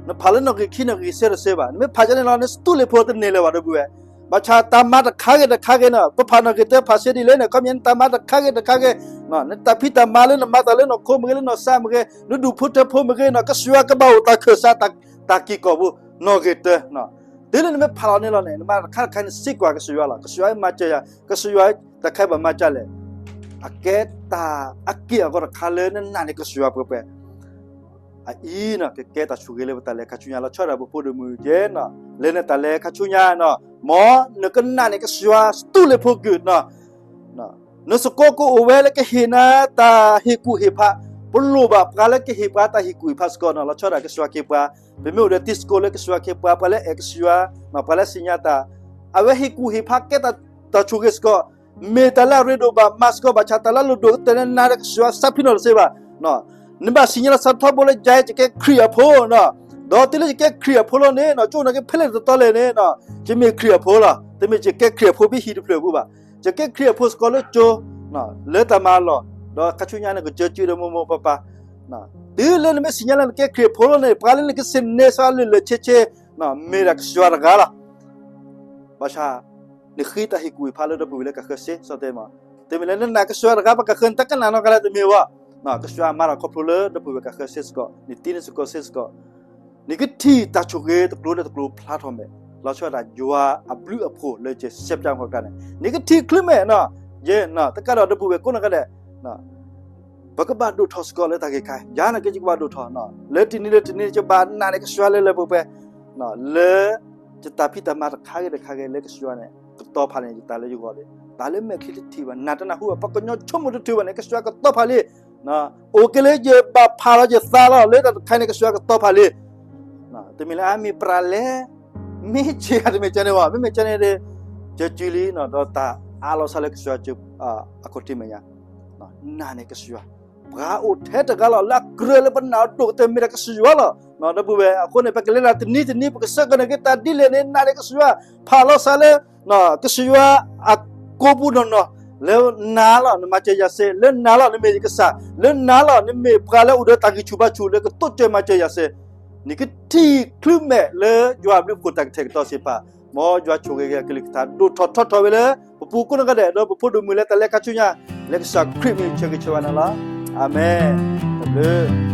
နဖးလၢနီၣ်ဂံၢ်ခံနီၣ်ဂံၢ်သၢတသ့ဘၣ်, နမ့ၢ်ဖးကန့ၣ်လီၤ နစတူးလ့ၤဖိတန့ၢ်လၢၤဘၣ်ဒီပုၢ်ဝဲၢ်, ဘၣ်ဆၣ်တၢ်မၤတခါဂ့ၤတခါဂ့ၤန့ၣ် ပဖးနီၣ်ဂံၢ်တၢဖးစ့ဒ်လဲၣ်န့ၣ် ခီပညီနတၢ်မၤတခါဂ့ၤတခါဂ့ၤ, နတၢ်ဖံးတၢ်မၤလၢနမၤတၢ်လၢနီၢ်ခိမ့ၢ်ဂ့ၤ လၢနီၢ်သးမ့ၢ်ဂ့ၤ နဒူၣ်ဖိထၢဖိမ့ၢ်ဂ့ၤန့ၣ် ကစၢ်ယွၤကဘၣ်အိၣ်တၢ်ခၢၣ်စး တၢ်က့ၢ်ကီၢ်ပူၤ နီၣ်ဂံၢ်တၢ တုၤလၢနမ့ၢ်ဖးလီၤန့ၣ်လီၤန့ၣ် နမၤတခါတခါန့ၣ် စံးကွၢ်ကစၢ်ယွၤလီၤ, ကစၢ်ယွၤမၤစၢၤယၤ, ကစၢ်ယွၤတၢ်ခဲဘၣ်မၤစၢၤလဲၣ်, အကဲတၢ်အက့ၢ်အဂီၤတခါလၢနနာ်န့ၢ်ကစၢ်ယွၤပှဲၤပှဲၤ အအံၤန့ၣ် ကကဲတၢ်ဆိၣ်ဂ့ၤလၢပတၢ်လဲၤခါဆူညါ လီၤဆီဒၣ်ပဖိဒိၣ်မုၣ်ကဲန့ၣ် လၢနတၢ်လဲၤခါဆူညါန့ၣ် မ်နကနာ်န့ၢ်ကစၢ်ယွၤစတူးလ့ၤဖိကုၢ်န့ၣ် နစ့ၢ်ကီးကအိၣ်ဝဲလၢကဟ့ၣ်နၤတၢ်ဟ့ၣ်ကူၣ်ဟ့ၣ်ဖး, ပလိၣ်ဘၣ်ပှၤလၢကဟ့ၣ်ပှၤတၢ်ဟ့ၣ်ကူၣ်ဟ့ၣ်ဖးစ့ၢ်ကီးန့ၣ် လီၤဆီဒၣ်ကစၢ်ယွၤခ့ပှၤ, ပမ့ၢ်အိၣ်ဒီးတံၤသကိးလၢကစၢ်ယွၤခ့ပှၤ ပှၤလၢအဲၣ်ကစၢ်ယွၤ, ပှၤလၢသ့ၣ်ညါတၢ်, အဝဲဟ့ၣ်ကူၣ်ဟ့ၣ်ဖးကဲတၢ်ဆိၣ်ဂ့ၤစ့ၢ်ကီး မ့ၢ်တၢ်လၢအရ့ဒိၣ်ဘၣ်မးစ့ၢ်ကီး ဘၣ်ဆၣ်တၢ်လၢအလိၣ်ဒိၣ်ကတၢၢ်န့ၣ် နၤဒီးကစၢ်ယွၤသးဖံးနီၣ်တသ့ဘၣ်. နဘၣ်သ့ၣ်ညါလီၤစးထီဘိလၢယၤ ယကဲခရံာ်အဖိန့ၣ်, ဒီးတုၤလၢယကဲခရံာ်အဖိလီၤန့ၣ် ကၠိၣ်နီၣ်က့ၤဖဲလဲၣ်တတီလဲၣ်န့ၣ် ယမ့ၢ်ခရံာ်အဖိလီၤ. တမ့ၢ်ယကဲခရံာ်အဖိဖဲဟံၣ်တဖျၢၣ်ပူၤဘၣ်. ယကဲခရံာ်အဖိစ့ၢ်ကီးလၢကၠိ လၢတၢ်မၤလီၢ်, ဒီးခါဆူညါန့ၣ် ကစၢ်စုဒီးမိၢ်မိၢ်ပၢ်ပၢ် တုၤလၢနမ့ၢ်သ့ၣ်ညါလၢနကဲခရံာ်အဖိလီၤန့ၣ် ပှၤလၢနကသ့ၣ်နီၣ်စ့ၢ်ကီးလၢာ်လၢာ်ဆ့ဆ့ မ့ၢ်ဒၣ်ကစၢ်ယွၤတဂၤလီၤ. ဘၣ်ဆၣ် နဃ့တၢ်ဟ့ၣ်ကူၣ်ဟ့ၣ်ဖးလၢဒီပုၢ်ဝဲၢ်လၢကဃၢၤစ့ၢ်ကီးတဲမး, တမ့ၢ်လၢနနာ်ကစၢ်ယွၤတဂၤ ပှၤကဃၢၤနတၢ်ကနၣ်နီတဂၤလၢတမ့ၢ်ဘၣ်. ကစၢ်ယွၤမၤတၢ်ခီဖျိလၢဒီပုၢ်ဝဲၢ်ကဃၢၤစ့ၢ်ကီး, နတံၤန့ၣ်စ့ၢ်ကီးစ့ၢ်ကီး နကထံၣ်တၢ်ဆိၣ်ဂ့ၤတကျိၤလၢတကျိၤဖျါထီၣ်မဲာ်, လီၤဆီဒၣ်ယွၤအဘျုးအဖှိၣ်လၢကစၢ်ပျၢ်မီၢ်ကါန့ၣ် နကထံၣ်ချုးမဲာ်နီၤ, ယဲ တကးဒီးဒီပုၢ်ဝဲၢ်ကိးနီၢ်ဂၤဒဲး ပကဘၣ်ဒိၣ်ထီၣ်စ့ၢ်ကီးလၢတၢ်ဂ့ၢ်ခါ, ယၤန့ၣ်က့ ယကဘၣ်ဒိၣ်ထီၣ်, လၢတနံၤလၢတနံၤ ယဘၣ်နာ်န့ၢ်ကစၢ်ယွၤလၢလၢပှဲၤပှဲၤ, လၢ ယတၢ်ဖံးတၢ်မၤတခါဂ့ၤတခါဂ့ၤလၢကစၢ်ယွၤန့ၣ် ကတီၤဖးန့ၢ်ယတၢ်လၢယဂီၢ်လံ, တၢ်လၢမဲာ်ချံတထံၣ်ဘၣ် နၢ်တနၢ်ဟူဘၣ် ပှၤကညီဆိကမိၣ်တထံၣ်ဘၣ်န့ၣ် ကစၢ်ယွၤကတီၤဖးလံ, အိၣ်က့ၤလၢယဘၣ်ဖးလီၤယသးလီၤ လၢတၢ်တခါန့ၣ် ကစၢ်ယွၤကတီၤဖးလံ တမ့ၢ်လၢအမ့ၢ်ပြးလဲၣ်, မ့ၢ်စ့ၢ်ကီးတမ့ၢ်ကန့ၣ်ဘၣ်, မ့မ့ၢ်ကန့ၣ်ဒီး ကၢစုလံ ဒီးတၢ်အးလီၤသးလၢကစၢ်ယွၤ အခီၣ်ထံးမဲာ်ညါ, နာ်န့ၢ်ကစၢ်ယွၤ, ပှၤအိၣ်ထဲတဂၤလီၤ လၢအကြၢးလၢပနာ်အီၤဒိၣ်ကတၢၢ်မ့ၢ်ဒၣ်ကစၢ်ယွၤလီၤ. ဒီပုၢ်ဝဲၢ်, အဃိန့ၣ် ပကလဲၤတၢ်တနံၤတနံၤ ပကဆၢကတီၢ်န့ၢ်က့ၤတၢ်ဒ်လဲၣ်န့ၣ် နာ်န့ၢ်ကစၢ်ယွၤ, ဖးလီၤစးလၢ ကစၢ်ယွၤအကိာ်ပူၤနီၢ်နီၢ်, လၢနာ်လီၤနမၤစၢၤယၤစ့ၢ်, လၢနာ်လီၤနမ့ၢ်ယကစၢ်, လၢနာ်လီၤနမ့ၢ်ပှၤလၢအိၣ်ဒီးတၢ်ဂံၢ်ဆူၣ်ဘါဆူၣ်လၢကတိစၢၤမၤစၢၤယၤစ့ၢ်, နကထံၣ်ချုးမဲာ်လၢယွၤအဘျုးအဖှိၣ်တၢ်ကထဲၣ်ကတီၤသ့ၣ်တဖၣ်, မ်ယွၤဆိၣ်ဂ့ၤက့ၤအကလုၢ်ကထါ ဒိၣ်ထီၣ်ထီထီၣ်ဝဲလၢ ပပူၤကိးနီၢ်ဂၤဒဲး ဒီးပဖိဒိၣ်မုၣ်လၢတၢ်လဲၤခါဆူညါ, လၢကစၢ်ခရံာ်မံၤဆၢဂ့ၤဆၢဝါနၤလီၤ. အၤမ့ၣ်. တၢ်ဘျုး